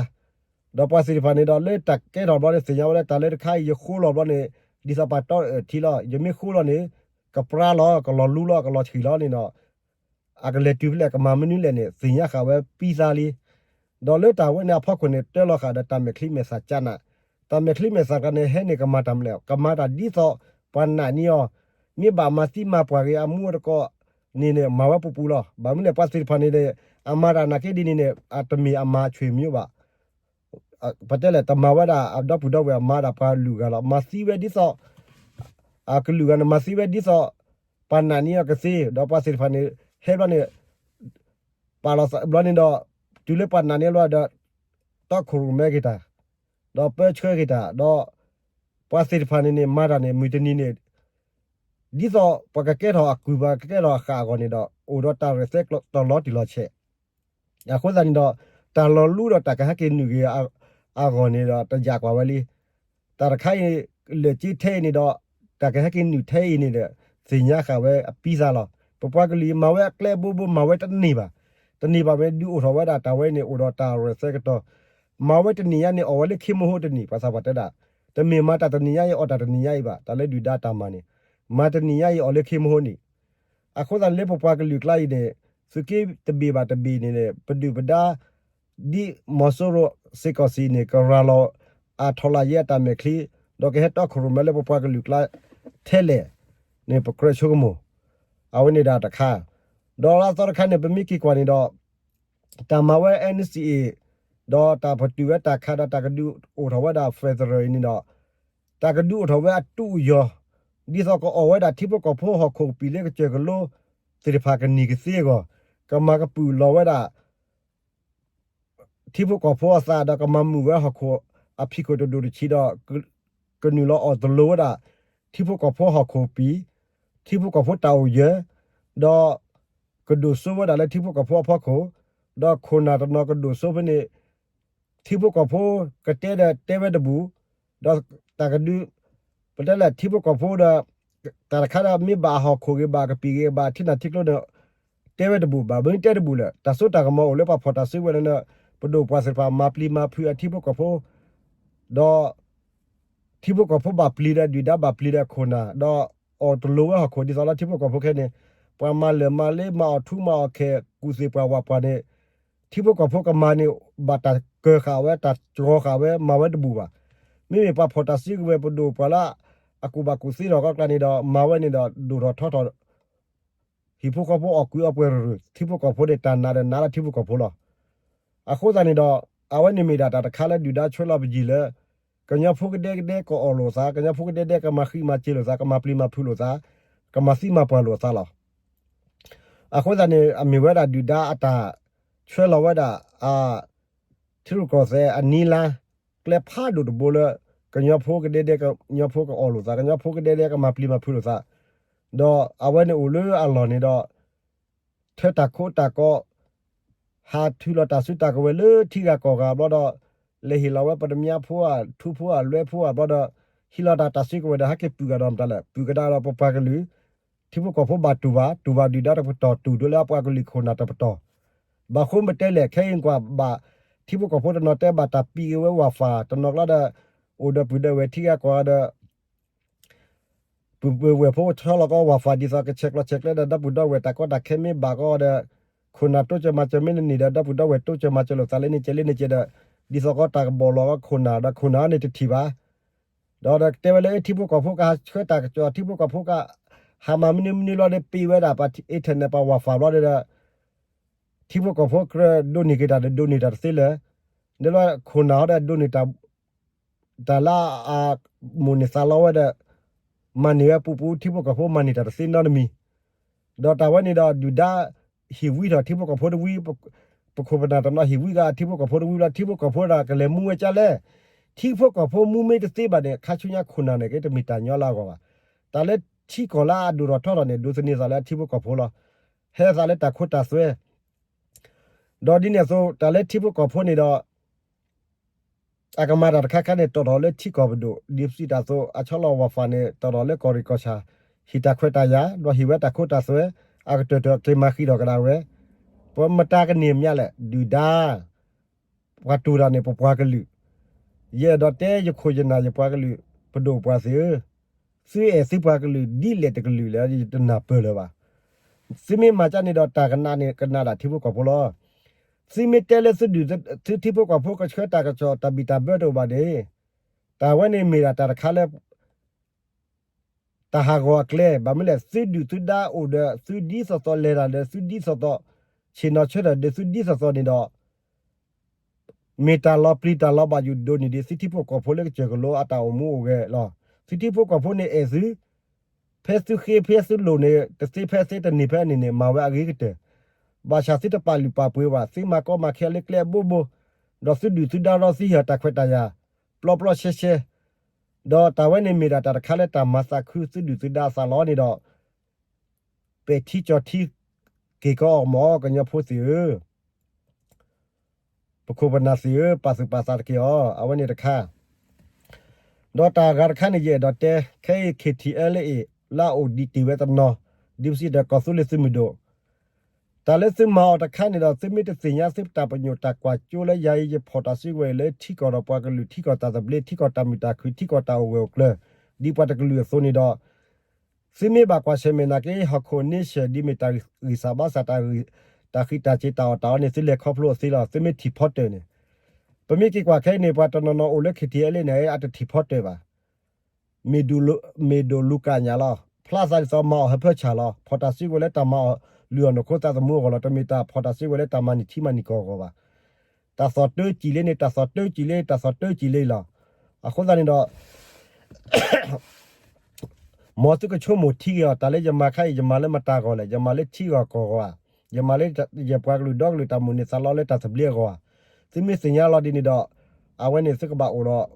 ဒီးပှၤသ့ၣ်တဖၣ်န့ၣ်ဒီး လၢတၢ်ကဲထီၣ်ဘျီန့ၣ် သ့ၣ်ညါဝဲလၢ တၢ်လၢတခါအံၤယဃိလီၤဘျီန့ၣ် ဒ်သိးပှၤတီအၢၣ်ထံလီၤ. ယမ့ၢ်ဃိလီၤန့ၣ် ကပြါလီၤ, ကလီၤလူလီၤ, ကလီၤဆံးလီၤန့ၣ်ဒီး အကလဲၤတုၤဖဲလဲၣ်, ကမၤမနုၤလဲၣ်န့ၣ် သ့ၣ်ညါဃာ်ဝဲပံသါလံ. ဒီးလၢတၢ်ဝဲန့ၣ်အဖီခိၣ်န့ၣ် တၢလီၤဃာ်ဒီးတၢ်မဲာ်ချံမဲာ်သၣ်ကနၣ်, တၢ်မဲာ်ချံမဲာ်သၣ်ကျါန့ၣ် ဟဲန့ၣ်ကမၤတၢ်မနုၤလဲၣ်, ကမၤတၢ်ဒ်သိးပှၤနာ်န့ၢ်အီၤ, မ့ၢ်ဘၣ်မၤသံမၤပှၢ်ဂ့ၤ အမူအတကိးန့ၣ်န့ၣ် မၤဝဲပူၤပူၤလီၤ. ဘၣ်မနုၤလဲၣ် ပှၤသ့ၣ်တဖၣ်န့ၣ်န့ၣ် အမၤတၢ်နာ်က့ဒ်န့ၣ်န့ၣ် အတမ့ၢ်အမၤဆွေမျိုးဘၣ်. ပတဲလဲၣ် တမၤဝဲဒၣ်အဒီပုၢ်ဒီဝဲၢ် အမၤဒၣ်ပှၤလုၢ်ဂၤလီၤ. မၤသံဝဲဒ်သိး အကလုာ်ဂၤန့ၣ် မၤသံဝဲဒ်သိး ပှၤနာ်န့ၢ်အီၤကသ့, ဒီးပှၤသ့ၣ်တဖၣ်န့ၣ် ဟဲဘျီန့ၣ် ပာ်လီၤသးဘျီန့ၣ်ဒီး တုၤလၢပှၤနာ်န့ၢ်ဘျီဒီး တီခိၣ်ရိၣ်မဲက့ၤတၢ်, ဒီးပၢဆှၢက့ၤတၢ်, ဒီးပှၤသ့ၣ်တဖၣ်န့ၣ်န့ၣ် မၤတၢ်န့ၣ် မုၢ်တနံၤန့ၣ် ဒ်သိးပှၤကကဲထီၣ်အကုၢ် ပှၤကကဲထီၣ်အဃၣ်အဂီၢ်န့ၣ်ဒီး အိၣ်ဒီးတၢ်ရဲၣ်သဲကတီၤလီၤတံၢ်လီၤဆဲး အဃိသတးန့ၣ်ဒီး တၢ်လီၤလူဒီးတၢ်ကဟဲက့ၤနုာ်ဂ့ၤအဂီၢ်န့ၣ်ဒီး တယာ်ကွၢ်ဝဲလံ. တၢ်တခါအံၤ လၢာ်က့ထဲအံၤန့ၣ်ဒီး တၢ်ကဟဲက့ၤနုာ်ထဲအံၤန့ၣ်ဒီး သ့ၣ်ညါဃာ်ဝဲအပံသါလီၤ. ပပှၤကလုာ်အံၤ မၤဝဲအကျဲအဘိဘိ မၤဝဲတန့ၢ်ဘၣ်. တန့ၢ်ဘၣ်မ့ၢ်ဒုးအိၣ်ထီၣ်ဝဲဒၣ်တၢ်ဝဲန့ၣ် အိၣ်ဒီးတၢ်ရဲၣ်သဲကတီၤ, မၤဝဲတနံၤညါန့ၣ် အီၣ်ဝဲလၢခ့မိဟိတနံၤ, ပှၤသးပှၢ်တဲဒၣ်, တမ့ၢ်မၤတၢ်တနံၤညါအံၤ အီၣ်တၢ်တနံၤညါအံၤဘၣ်. တၢ်လၢဒုၣ်ဒါတၢ်မၤန့ၣ် မၤတနံၤညါအံၤ အီၣ်လၢခ့မိဟိန့ၣ် အဃိသတးန့ၣ်လၢပပှၤကလုာ်ကျါအံၤန့ၣ် သုးက့တဘ့ၣ်ဘၣ်တဘ့ၣ်န့ၣ် ပဒုၣ်ပဒါ ဒ်မီၤစိရိၤစ့ၢ်ကီးစံးန့ၣ် ကရၤလီၤအထီၣ်လၢယဲအတၢ်မဲာ်ချံ, ဒီးကဟဲတီခိၣ်ရိၣ်မဲလၢပပှၤကလုာ်ကျါထဲလဲၣ်န့ၣ် ပကြၢးဆိကမိၣ်, အဝဲန့ၣ်ဒၣ်တခါ. ဒီးလၢအသီတခါန့ၣ် ပမ့ၢ်က့ၤကွၢ်န့ၣ်ဒီး တၢ်မၤဝဲ NCA ဒီးတၢ်ပတုာ်ဝဲတၢ်ခးဒီးတၢ်ကဒုးအိၣ်ထီၣ်ဝဲဒၣ် federal အံၤန့ၣ်ဒီး တၢ်ကဒုးအိၣ်ထီၣ်ဝဲအတူးအယီၤ, ဒ်သိးကအီၣ်ဝဲဒၣ်ထံဖိကီၢ်ဖိဟီၣ်ခိၣ်ကပံာ်လၢကစၢၢ်ကလိသ့ၣ်တဖၣ်ကနံၣ်ကသ့အဂီၢ်, ကမၤကပုာ်လီၤဝဲဒၣ် ထံဖိကီၢ်ဖိအသးဒီးကမၤမုာ်ဝဲဟီၣ်ခိၣ်အဖံးခိၣ်တဒူၣ်တဆံးဒီး ကနုာ်လီၤအီၣ်တလိၤဝဲဒၣ် ထံဖိကီၢ်ဖိဟီၣ်ခိၣ်ပံာ်, ထံဖိကီၢ်ဖိတၢ်အိၣ်ယၢၤ, ဒီးကဒိၣ်စိဝဲဒၣ်လၢထံဖိကီၢ်ဖိအဖီခိၣ်, ဒီးခိၣ်နၢ်တနီၤကဒိၣ်စိဖဲန့ၣ် ထံဖိကီၢ်ဖိကတဲဒီးတဲဝဲတဘူၣ်, ဒီးတၢ်ကဒုး ပတဲလဲၣ်ထံဖိကီၢ်ဖိဒီး တၢ်တခါဒီးမ့ၢ်ဘၣ်အဟီၣ်ခိၣ်ဂ့ၤ ဘၣ်ကပံာ်ဂ့ၤ ဘၣ်ထံနၢ်ထံကျိန့ၣ် တဲဝဲတဘူၣ်ဘၣ်. မ့ၢ်တဲတဘူၣ်လဲၣ် တၢ်စိတၢ်ကမီၤအိၣ်လၢပှၤဖီၣ်တၢ်စုကဝဲၤန့ၣ် ပဒိၣ်ပှၤသ့ၣ်တဖၣ်မၤပျံၤမၤဖုးအထံဖိကီၢ်ဖိ ဒီး ထံဖိကီၢ်ဖိဘၣ်ပျံၤဒီးဒုၣ်ဒါဘၣ်ပျံၤဒီးခိၣ်နၢ် ဒီးအီၣ်တလိၤဝဲဟီၣ်ခိၣ်ဒ်သိးလၢထံဖိကီၢ်ဖိခဲန့ၣ် ပှၤမၤလၢၢ်မၤလ့မၤအီၣ်ထူမၤအီၣ်ခဲ ကူၣ်သ့ၣ်ပှၢ်ဝးပှၢ်န့ၣ် ထံဖိကီၢ်ဖိကမၤန့ၣ် ဘၣ်တၢ်ကၢၤဃာ်ဝဲ တၢ်ကီဃာ်ဝဲ မၤဝဲတဘူၣ်ဘၣ်. မ့မ့ၢ်ပှၤဖီၣ်တၢ်စုကဝဲၤပဒိၣ်ပှၤလၢ အကူၣ်ဘၣ်ကူၣ်သ့ထီၣ်ကီးကျါန့ၣ်ဒီး မၤဝဲန့ၣ်ဒီး ဒိၣ်ထီၣ်ထီထီၣ် ဟံၣ်ဖိဃီဖိအီၣ်ကွံာ်အီပှဲၤရူၤရူၤ ထံဖိကီၢ်ဖိန့ၣ် တၢ်နာ်ဒီးနာ်လၢထံဖိကီၢ်ဖိလီၤ. အဃိသတးန့ၣ်ဒီး အဝဲန့ၣ်မ့ၢ်ဒၣ်တၢ်တခါလၢဒုၣ်ဒါဆွဲလီၤပယံၤလၢ ကညီဖိကဒဲကဒဲကအီၣ်လိာ်သး ကညီဖိကဒဲဒဲကမၤဃံမၤစၢၤလိာ်သး ကမၤပျံၤမၤဖုးလိာ်သး ကမၤသံမၤပှၢ်လိာ်သးလီၤ. အဃိသတးန့ၣ် အမ့ၢ်ဝဲဒၣ်ဒုၣ်ဒါအတၢ်ဆွဲလီၤဝဲဒၣ် အ ထံရူၢ်ကီၢ်သဲးအနံလါ ကျဲဖးဒိၣ်တဘိလၢ ကညီဖိကဒဲဒဲကညီဖိကအီၣ်လိာ်သး ကညီဖိကဒဲဒဲကမၤပျံၤမၤဖုးလိာ်သး ဒီးအဝဲန့ၣ်အိၣ်လၢအလီၢ်န့ၣ်ဒီး ထၢတၢ်ခိတၢ်ကီ ဟးထုးလီၤတၢ်စုတၢ်ကဝဲၤလၢထံဂၤကီၢ်ဂၤဘျီဒီး လဲၤဟ့ၣ်လီၤဝဲပတမၠါဖိဧါ ထူဖိဧါ လွဲဖိဧါဘျီဒီး ဟ့ၣ်လီၤတၢ်တၢ်စုကဝဲၤဒီး ဟဲက့ၤပုၢ်ကဒါဒီးမတၤလဲၣ် ပုၢ်ကဒါဒီးပပှၤကလုာ် ထံဖိကီၢ်ဖိဘၣ်တူၢ်ဘၣ် တူၢ်ဘၣ်ဒုၣ်ဒါတပတီၢ် တူၢ်ဒိလၢအပှၤကလုာ်ခိၣ်နၢ်တပတီၢ် ဘၣ်ဃိမ့ၢ်တဲလဲၣ် ခဲအံၤကွၢ်ဘၣ် ထံဖိကီၢ်ဖိတနီၤတဲဘၣ်တၢ်ပံးက့ၤဝဲဝၣ်ဖၣ် တနီၤကျါဒီး အိၣ်ဒီးပုၢ်ဒီးဝဲၢ်ထံဂၤကီၢ်ဂၤဒီး ပုၢ်ဝဲၢ်ဖိဆီလီၤကီးဝၣ်ဖၣ် ဒ်သိးကဆဲးကျိးဆဲးကျၢဒီး ဒီပုၢ်ဒီဝဲၢ်တၢ်ကီတၢ်ခဲမ့ၢ်ဘၣ်ကီးဒီး ခိၣ်နၢ်တိစၢၤမၤစၢၤမ့ၢ်တန့ၢ်ဒီး ဒီပုၢ်ဒီဝဲၢ်တိစၢၤမၤစၢၤလိာ်သးလၢန့ၣ်ကဲလၢန့ၣ်ကဲဒီး ဒ်သိးကီးတၢ်ကဘီၣ်လီၤကီးခိၣ်နၢ်ဒီး ခိၣ်နၢ်န့ၣ်တထံၣ်ဘၣ် ဒီးဒီးတဲဝဲလၢ ထံဖိကီၢ်ဖိကဟးဆှၢတၢ်ကစီၣ် ထံဖိကီၢ်ဖိကဟးမၤမနုၤမနုၤလီၤဒီး ပံးဝဲဒၣ်ပှၤ internet ပှၤဝၣ်ဖၣ်ဘျီဒီး ထံဖိကီၢ်ဖိကြၢးဒိးန့ၢ်က့ၤတၢ်ဒီး ဒိးန့ၢ်တၢ်တသ့လၢၤ ဒီးလၢခိၣ်နၢ်ဟီဒီးဒိးန့ၢ်တၢ် တၢ်လၢအမိၢ်န့ၢ်သးလီဝဲဒီး မၤန့ၢ်ဝဲပူၤပူၤ ထံဖိကီၢ်ဖိမၤန့ၢ်တၢ်တသ့နီတမံၤ ဒီးတၢ်ဝဲန့ၣ်ဒီး ဒုၣ်ဒါဟ့ၣ်ဝံထီၣ်ထံဖိကီၢ်ဖိတဝံ ပခိၣ်ပနၢ်တနီၤဟ့ၣ်ဝံဂၤထံဖိကီၢ်ဖိတဝံဘျီ ထံဖိကီၢ်ဖိဒီးကလဲၤမူဝဲကၠါလဲၣ် ထံဖိကီၢ်ဖိမူမ့ၢ်တသ့ဘၣ်န့ၣ် ခါဆူညါခိၣ်နၢ်န့ၣ် ကတမ့ၢ်တၢ်ညီလၢအဂီၢ်ဘၣ်. တၢ်လၢထံကီၢ်လၢအဒိၣ်ထီၣ်ထီထီၣ်န့ၣ် ဒိးသန့ၤသးလၢအထံဖိကီၢ်ဖိလီၤ. ဟဲသးလၢတၢ်ခိတၢ်သွဲ ဒီးဒ်န့ၣ်အသိး တၢ်လၢထံဖိကီၢ်ဖိန့ၣ်ဒီး အကမၤတၢ်တခါခါန့ၣ် တီၣ်ထီၣ်လၢထံကီၢ်ပဒိၣ် ဒ်ပစံးတၢ်အသိး အဆီလီၤဝၣ်ဖၣ်န့ၣ် တီၣ်ထီၣ်လၢကီၢ်ရ့ၣ်ကီၢ်ဆၣ် ဟ့ၣ်တၢ်ခွဲးတၢ်ယာ် ဒီးဟ့ၣ်ဝဲတၢ်ခိတၢ်သွဲ အကတၢၢ်တၢၢ်အကျဲၤမၤဃံးထီၣ်ကဒါဝဲ ပမတၤကန့ၢ်မးလဲၣ် ဒုၣ်ဒါ ပှၤတူၢ်တၢ်န့ၣ် ပပှၤကလုာ် ယအဲၣ်ဒိးတဲယခိၣ်ယနၢ်ယပှၤကလုာ် ပဒိၣ်ပပှၢ်သ့ၣ်ဧၢ, သုအဲၣ်သုပှၤကလုာ်ဒ်လဲၣ်တကလုာ်လဲၣ် ယတနၢ်ပၢၢ်လၢၤဘၣ်. သုမ့ၢ်မၤကၢ်န့ၣ်ဒီးတၢ်ကနးန့ၣ် ကနးဒၣ်ထံဖိကီၢ်ဖိလီၤ. သုမ့ၢ်တဲလၢသုဒုၣ် သုထံဖိကီၢ်ဖိကဆှၢတၢ်ကစီၣ်တၢ်ဘံၣ်တၢ်ဘၢတအိၣ်ဘၣ်န့ၣ် တၢ်ဝဲန့ၣ်မ့ၢ်ဒၣ်တၢ်တခါလၢ တၢ်ဟးဂီၤအကျဲ ဘၣ်မနုၤလဲၣ် သုဒုၣ်သုဒါအိၣ်ဒီးသုဒ်သိးသိး လဲၤတၢ်ဒီးသုဒ်သိးသိး, ဆ့ၣ်နီၤဆၢထၢၣ်ဒီးသုဒ်သိးသိးန့ၣ်ဒီး မ့ၢ်တၢ်လီၤပျံၤတၢ်လီၤဘၣ်ယိၣ်ဒိၣ်န့ၢ်ဒံး သုထံဖိကီၢ်ဖိလၢကစၢၢ်ကလိအတၢ်အိၣ်မူအိၣ်ဂဲၤလီၤ. သုထံဖိကီၢ်ဖိန့ၣ်အဲၣ်သု, ဖဲသုဃ့ဖဲသုလိၣ်န့ၣ် တသ့ဖဲသ့တန့ၢ်ဖဲန့ၣ်န့ၣ် မၤဝဲအဂ့ၤကတၢၢ်. ဘၣ်ဆၣ်သုတပာ်လုၢ်ပာ်ပှ့ၤဘၣ်, သုမၤကီမၤခဲလၢကျဲအဘိဘိ, ဒီးသုဒုၣ်သုဒါဒီးသုဟ့ၣ်တၢ်ခွဲးတၢ်ယာ် ပျီပျီရှဲရှဲ, ဒီးတၢ်ဝဲန့ၣ်မ့ၢ်ဒၣ်တၢ်တခါလၢတၢ်မၤသးခုသုဒုၣ်သုဒါအသးလီၤန့ၣ်ဒီး ပဲာ်ထံကၠီထံက့ၤကအီၤမၢ် ကညီဖိသ့ၣ်ဧၢ, ပခိၣ်ပနၢ်သ့ၣ်ဧၢ, ပာ်သူၣ်ပာ်သးတက့ၢ်အီၤ, အဝဲန့ၣ်တခါ ဒီးတၢ်ဂၤတခါန့ၣ် ယအဲၣ်ဒိးတဲ ခဲအံၤ KTLA လၢအအိၣ်ဒံးတ့ၢ်ဝဲတနီၤ, ဒ်ပစံးဒီးကီၢ်သူလ့ၤသုးမုၢ်ဒိၣ်, တၢ်လၢသုမၤအီၤတခါန့ၣ်ဒီး သုမ့ၢ်တသ့ၣ်ညါသုတၢ်ပညိၣ်တၢ်ကွၢ်ကၠိလၢယၤအံၤ ယဖီၣ်တၢ်စုကဝဲၤလၢထံကီၢ်ဒီးပှၤကလုာ် ထံကီၢ်တၢ်သဘျ့ ထံကီၢ်တၢ်မုာ်တၢ်ခုၣ် ထံကီၢ်တၢ်အိၣ်ဂၢၢ်အိၣ်ကျၢၤ ဒ်ပှၤတကလုာ်အသိးန့ၣ်ဒီး သုမ့ၢ်ဘၣ်ကွၢ်ဆၢၣ်မဲာ်နာ်က့ ဟီၣ်ခိၣ်န့ဆၢၣ် ဒ်မ့ၢ်တၢ်ဂံၢ်စၢ်ဘါစၢ် တၢ်ဃံးတၢ်စ့ၤတၢ်အီၣ်တၢ်အီန့ၣ် သုလဲၤခီဖျိအီၤသ့လီၤ. သုမ့ၢ်ထံၣ်ဖီတၢၣ်န့ၣ်, ပမ့ၢ်က့ၤကွၢ်ခဲအံၤန့ၣ် ပှၤတနီၤနီၤအိၣ်လၢ KTLA န့ၣ် အတထံၣ်ဖီတၢၣ်ဘၣ်. မ့ၢ်ဒိၣ်လူၤကၣ်ညၣ်လီၤ. ဖျါသးဒ်သိးမၤအီၣ်ဟၢဖၢဆၣ်လီၤ. ဖီၣ်တၢ်စုကဝဲၤလၢတၢ်မၤအီၣ်လုၢ်အီၣ်နီၢ်ခိသးသမူအဂီၢ်လီၤ. တမ့ၢ်တၢ်ဖီၣ်တၢ်စုကဝဲၤလၢတၢ်မၤန့ၢ်ထံမၤန့ၢ်ကီၢ်အဂီၢ်ဘၣ်. တၢ်သီၣ်တၢကံၢ်လံန့ၣ် တၢ်သီၣ်တၢကံၢ်လံ တၢ်သီၣ်တၢကံၢ်လံလီၤ. အဃိသတးန့ၣ်ဒီး မ်သုကဆိကမိၣ်ထံက့ၤအီၤ တၢ်လၢယမၤခါအံၤ ယမၤလၢမတၤဂီၢ်လဲၣ်, ယမၤလၢထံဂီၢ်ကီၢ်ဂီၢ်ဧါ, ယမၤလၢယပှၤကလုာ်ဒီကလုာ်တၢ်မိၣ်န့ၢ်သးလီလၢတၢ်သဘျ့အဂီၢ်ဧါ. သုမ့ၢ်သ့ၣ်ညါလီၤဒ်န့ၣ်ဒီး အဝဲန့ၣ်သုကဘၣ်အိၣ်ဒီး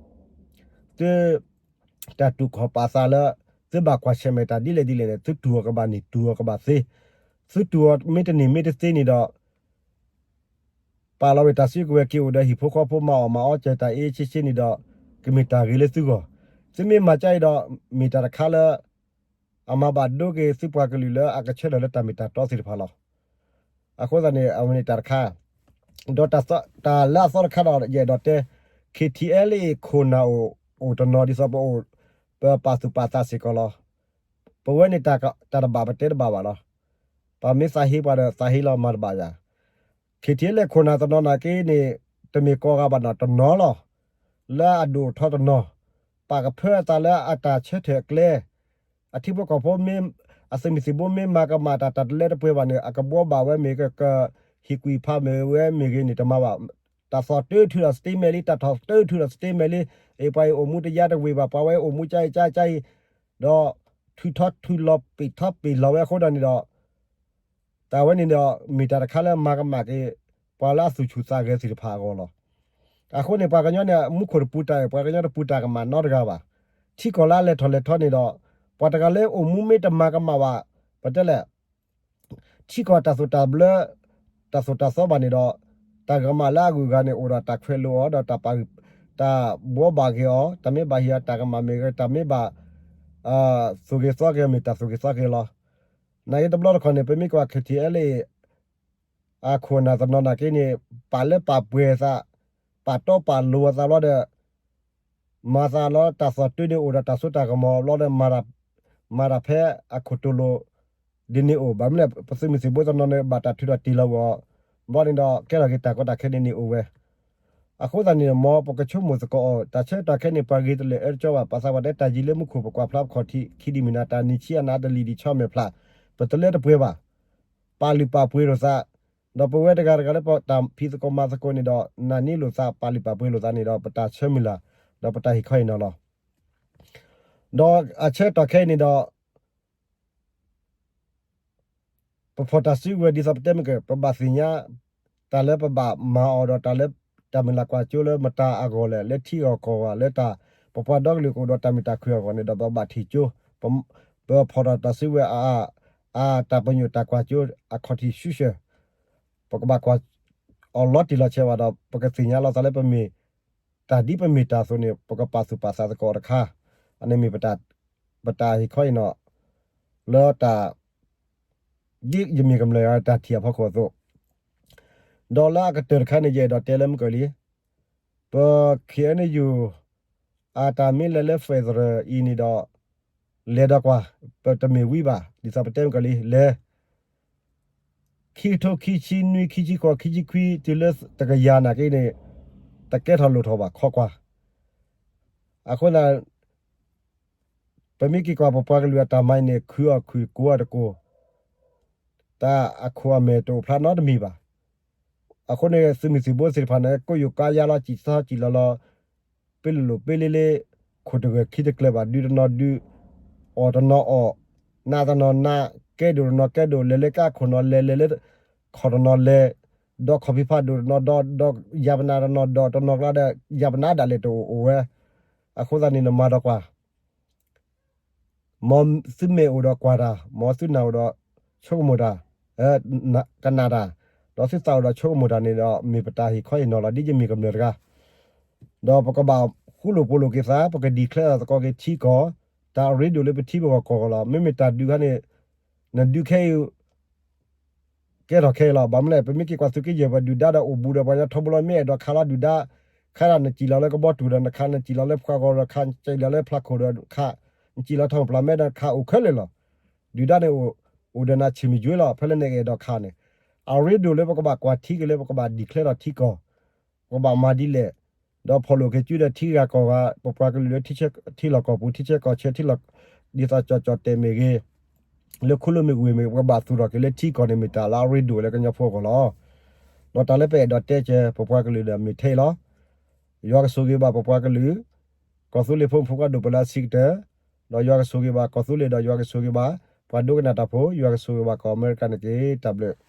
သု တၢ်တူၢ်ခီၣ်ပာ်သးလၢ သုဘၣ်ကွၢ်ဆၢၣ်မဲာ်တၢ်ဒ်လဲၣ်ဒ်လဲၣ်န့ၣ် သုတူၢ်အီၤကဘၣ်န့ၣ် တူၢ်အီၤကဘၣ်သ့, သုတူၢ်အီၤမ့ၢ်တန့ၢ်မ့ၢ်တသ့န့ၣ်ဒီး ပာ်လီၤဝဲတၢ်စုကဝဲၤက့ၤအိၣ်ဒီးဟံၣ်ဖိဃီဖိမၤအီၣ်မၤအီစၢၤတၢ်အ့ၣ်ဆ့ဆ့န့ၣ်ဒီး ကမ့ၢ်တၢ်ဂ့ၤလၢသုဂီၢ်, သုမ့ၢ်မၤကၠါအံၤဒီး မ့ၢ်တၢ်တခါလၢ အမၤဘၣ်ဒိက့ၤသုပှၤကလုာ်လၢအကဆၢထၢၣ်လၢတၢ်မ့ၢ်တၢ်တီသ့ၣ်တဖၣ်လီၤ. အဃိသတးန့ၣ် အဝဲန့ၣ်တၢ်တခါ, ဒီးတၢ်လၢအသီတခါဒီး ယအဲၣ်ဒိးတဲ KTLA ခိၣ်နၢ်အိၣ်တနီၤဒ်သိးပအိၣ် ပပာ်သူၣ်ပာ်သးစ့ၢ်ကီးလီၤ. ပဝဲန့ၣ်တၢ်တဘၣ်ပတဲတဘၣ်ဘၣ်လီၤ. ပမ့ၢ်သးဟ့ပှၤဒီးသးဟ့လီၤမၤတဘၣ်ယၤ, KTLA ခိၣ်နၢ်တနီၤနာ်က့န့ၣ် တမ့ၢ်ကိးဂၤဘၣ်နီၤ တနီၤလီၤ. လၢအဒိၣ်ထီၣ်တနီၤ, ပာ်ကဖၢအသးလၢအတၢ်ဆၢထၢၣ်အကျဲ, အထံဖိကီၢ်ဖိမ့ၢ် အသုးမုၢ်သံၣ်ဘိမ့ၢ်မၤကမၣ်တၢ် တၢ်တလၢတပှဲၤဘၣ်န့ၣ် အကဘှီဘၣ်ဝဲမ့ၢ်ဂ့ၤ ကဟ့ၣ်ကွံာ်ဖးမ့ၢ်ဝဲမ့ၢ်ဂ့ၤန့ၣ် တမၤဘၣ်. တၢ်သီၣ်တၢထုးဒီး statement လံ, တၢ်သီၣ်တၢထုးဒီး statement လံ, အ့ၣ် ပှၤအံၤအိၣ်မူတယါတဝ့ၤဘၣ်, ပှၤဝဲအိၣ်မူကၠါအံၤကၠါကၠါအံၤ, ဒီးထုးထီၣ်ထုးလီၤပ့ၢ်ထီၣ်ပ့ၢ်လီၤဝဲအဃိဒီးန့ၣ်ဒီး တၢ်ဝဲန့ၣ်ဒီး မ့ၢ်တၢ်တခါလၢမၤကမၣ်က့ၤ ပှၤလၢအသူၣ်ဆူၣ်သးဂဲၤသ့ၣ်တဖၣ်အဂီၢ်လီၤ. အဃိန့ၣ် ပှၤကညီန့ၣ် မူခိၣ်တပူၤတၢ်အဲၣ် ပှၤကညီတပူၤတၢ်ကမၣ်နီတဂၤဘၣ်. ထံကီၢ်လၢအလဲၤထီၣ်လဲၤထီန့ၣ်ဒီး ပှၤတဂၤလၢအိၣ်မူမ့ၢ်တမၤကမၣ်ဘၣ်, ပတဲလဲၣ် ထံကီၢ်တၢ်သိၣ်တၢ်ဘျၢ တၢ်သိၣ်တၢ်သီဘၣ်န့ၣ်ဒီး တၢ်ကမၣ်လၢအဂုၤအဂၤန့ၣ် အိၣ်ဒီးတၢ်ခွဲးလိာ်အီၤ ဒီးတၢ်ပာ်ဂံၢ် တၢ်ဘှီဘၣ်က့ၤအီၤ, တၢ်မ့ၢ်ဘၣ်ဟ့ၣ်အီၤတၢ်ကမၣ်မ့ၢ်ဂ့ၤ တၢ်မ့ၢ်ဘၣ် သူၣ်ဂ့ၤသီဂ့ၤမ့ၢ်တၢ်သူၣ်ဂ့ၤသီဂ့ၤလီၤ. နာ်က့တဘျီတခီၣ်န့ၣ် ပမ့ၢ်ကွၢ် KTLA အခိၣ်နၢ်တနီၤနာ်က့န့ၣ် ပာ်လၢပာ်ပှဲၤသး ပာ်တီပာ်လိၤအသးဘျီဒီး မၤသးလီၤတၢ်သီၣ်တုၤန့ၣ်အိၣ်ဒီးတၢ်စိတၢ်ကမီၤဘျီဒီး မၤတၢ်ဖဲအခိၣ်တိၢ်လိာ် ဒ်န့ၣ်အိၣ် ဘၣ်မနုၤလဲၣ် ပသုးမုၢ်သံၣ်ဘိတနီၤန့ၣ် ဘၣ်တၢ်ထုးထီၣ်တ့ၢ်လီၤအဂီၢ် ဘျီန့ၣ်ဒီး ကဲထီၣ်က့ၤတၢ်ကီတၢ်ခဲန့ၣ်န့ၣ်အိၣ်ဝဲ အဃိသတးန့ၣ် မ်ပကဆိကမိၣ်သကိးအီၤ တၢ်ဆၢကတီၢ်ခဲအံၤန့ၣ် ပှၤဂ့ၤတလၢာ်အၢတကၠီဘၣ် ပသးပှၢ်တဲတၢ်ယံၤလၢမူခိၣ် ပကွၢ်ဖျါပခီၣ်ထံး ခံဒံၣ်မုၢ်နၤ တၢ်နံၣ်ဆံအနးတလံၤဒံးဆီမဲာ်ဖျါ ပတလၢတပှဲၤဘၣ် ပာ်လုၢ်ပာ်ပှ့ၤလိာ်သး ဒီးပဝဲတဂၤတဂၤလၢပတၢ်ဖံးသကိးမၤသကိးန့ၣ်ဒီး နာ်န့ၢ်လိာ်သး ပာ်လုၢ်ပာ်ပှ့ၤလိာ်သးန့ၣ်ဒီး ပတၢ်ဆၢမုၢ်လၢ် ဒီးပတၢ်ဟ့ၣ်ခီဟ့ၣ်နီၤလီၤ. ဒီးအဆၢကတီၢ်ခဲအံၤန့ၣ်ဒီး ပဖီၣ်တၢ်စုကဝဲၤဒ်သိးပတဲမ့ၢ်က ပဘၣ်သ့ၣ်ညါ တၢ်လၢပဘၣ်မၤအီၤဒီးတၢ်လၢ တၢ်မုၢ်လၢ်ကွၢ်စိလၢမတၤအဂီၢ်လဲၣ် လၢထံဂီၢ်ကီၢ်ဂီၢ်လၢတၢ် ပပှၤဒီကလုာ်ကအိၣ်ဒီးတၢ်မုာ်တၢ်ခုၣ်အဂီၢ်န့ၣ်ဒီး ပဘၣ်ထံၣ်ကၠိ ပဖီၣ်ထီၣ်တၢ်စုကဝဲၤအ အတၢ်ပညိၣ်တၢ်ကွၢ်စိ အခီၣ်ထံးဆူၣ်ဆၢ ပကဘၣ်ကွၢ်အီၤလီၤတံၢ်လီၤဆဲးဘၣ်ဒီး ပကသ့ၣ်ညါလီၤသးလၢပမ့ၢ် တၢ်ဒ်ပမ့ၢ်တၢ်အသိးန့ၣ် ပကပာ်သူၣ်ပာ်သးသကိးတခါ အန့ၣ်မ့ၢ် ပတၢ်ဟ့ၣ်ခီအံၤနီၤ လၢတၢ် ဒ်ယမ့ၢ်ကမျၢၢ်တၢ်ထံၣ်အဖီခိၣ်အသိး ဒီးလၢအကတၢၢ်တခါန့ၣ် ယအဲၣ်ဒိးတဲလၢမုၢ်ကီၤလံ ပ ခ့ၣ်အဲၣ်ယူၣ် အတၢ်မ့ၢ်လဲၤလၢ federal အံၤန့ၣ်ဒီး လဲၤဒီးကွၢ် ပတမ့ၢ်ဝံဘၣ် ဒ်သိးပတဲမုၢ်ကီၤလံ လဲၤ ခံကထိခံဆံနွံ ခံဆံဃိး ခံဆံခွံ တုၤလၢတကယၤနာ်က့န့ၣ် တကဲထီၣ်လိၣ်ထီၣ်ဘၣ် ခီကွၢ် အဃိသတး ပမ့ၢ်က့ၤကွၢ်ပပှၤကလုာ်အတၢ်မၤအံၤန့ၣ် ခုအီၣ်ခုၣ် ကိးအီၣ်တကိၢ် တၢ်အခိၣ်အမဲာ်တအိၣ်ဖျါနီတမံၤဘၣ်. အဃိန့ၣ် သုးမုၢ်သံၣ်ဘိသ့ၣ်တဖၣ်န့ၣ် ကိးယိာ်ကါယါလီၤ စံၣ်ထီၣ်စံၣ်လီၤလီၤ ပ့လိာ်လိာ်ပ့လ့လ့ ခိၣ်တဂၢၢ်ခံတကျၢၤဘၣ် ဒုးတနီၤဒုး အီၣ်တနီၤအီၣ် နးတနီၤနး ကဲဒိၣ်တနီၤကဲဒိၣ် လဲၤလၢကါခိၣ်တနီၤလဲၤ လဲၤလၢခီၣ်တနီၤလဲၤ ဒီးခီၣ်ဖံးဖးဒိၣ်တနီၤဒီး ဒီးယၤပနးတနီၤဒီးတနီၤကျါဒီး ယၤပနးဒၣ်လဲာ်တအိၣ်အိၣ်ဝဲ အဃိသတးန့ၣ် နမၤဒီးကွၢ် မ်သုမဲာ်အိၣ်ဒီးကွၢ်တၢ် မ်သုနၢ်အိၣ်ဒီးဆိကမိၣ်တၢ် ကနၣ်တၢ် ဒီးသုသးအိၣ်ဒီးဆိကမိၣ်တၢ်န့ၣ်ဒီး မ့ၢ်ပတၢ်ဟ့ၣ်ခီဟ့ၣ်နီၤလီၤ ဒ်ယမ့ၢ်ကမျၢၢ်တဂၤ ဒီးပကဘၣ်ဃူလိာ်ဖိးလိာ်က့ၤသး ပက declare သကိးက့ၤထံကီၢ် တၢ်အရ့ဒိၣ်လၢပထံပကီၢ်ကီၢ်လီၤ. မ့မ့ၢ်တၢ်ဒုးခါန့ၣ် နဒုးခဲအံၤ ကဲထီၣ်ခဲအံၤလီၤ. ဘၣ်မနုၤလဲၣ် ပမ့ၢ်က့ၤကွၢ်သုးက့ယဲၢ် ပှၤဒုၣ်ဒါဒီးအိၣ်ဘူးဒီးပှၤကညီထီဘိလီၤ မ့ၢ်အဲၣ်ဒိးခးလီၤ ဒုၣ်ဒါ ခးဒၣ် နစံၣ်လီၤလၢကဘီတူၢ်ဒီးနခး နစံၣ်လီၤလၢပှၢ်ဂီၤဒီးခး နစံၣ်လီၤလၢဖျးခိၣ်ဒီးခး နစံၣ်လီၤထီၣ်ပျၢ်မဲဒီးခး အိၣ်ခဲလၢာ်လီၤ. ဒုၣ်ဒါန့ၣ် အိၣ်ဒီးနၤဆံၣ်မံၤကွ့လီၤ ဖဲလၢနအဲၣ်ဒိးခးန့ၣ် အရ့ဒိၣ်လၢပကဘၣ်ကွၢ်ထံက့ၤလၢပကဘၣ် declare ဒီးထံကီၢ် ပကဘၣ်မၤဒ်လဲၣ် ဒီးဖီၣ်လိာ်က့ၤစုဒီးထံဂၤကီၢ်ဂၤ ပပှၤကလုာ်လၢထံဆၢထံလီၢ်ကီၢ်ပူၤ ထံဆၢကီၢ်ဆၢထံလီၢ် ဒ်သိးကၠီၣ်ကၠီၣ်တဲာ်မ့ၢ်ဂ့ၤ လၢခူလိာ်မ့ၢ်ဝ့ၢ်မ့ၢ်ဂ့ၤ ပကဘၣ်သူၣ်ထီၣ်က့ၤလၢထံကီၢ်န့ၣ် မ့ၢ်တၢ်လၢအရ့ဒိၣ်ဝဲလၢကညီဖိအဂီၢ်လီၤ. ဒီးတၢ်လၢပအဲၣ်ဒိးတဲက့ၤပပှၤကလုာ်ဒီးမ့ၢ်ထဲအံၤလီၤ. ယွၤကဆိၣ်ဂ့ၤဘၣ်ပပှၤကလုာ် ကီၢ်သူလ့ၤဖိမုၣ်ဖိခွါဒိၣ်ပှၤလၢအဆံးကတၢၢ် ဒီးယွၤကဆိၣ်ဂ့ၤဘၣ်ကီၢ်သူလ့ၤဒီးယွၤကဆိၣ်ဂ့ၤဘၣ် ပှၤဒိကနၣ်တၢ်ဖိ ယွၤကဆိၣ်ဂ့ၤဘၣ်ကီၢ်အမဲရကၤန့ၣ်တက့ၢ်. တၢ်ဘျုး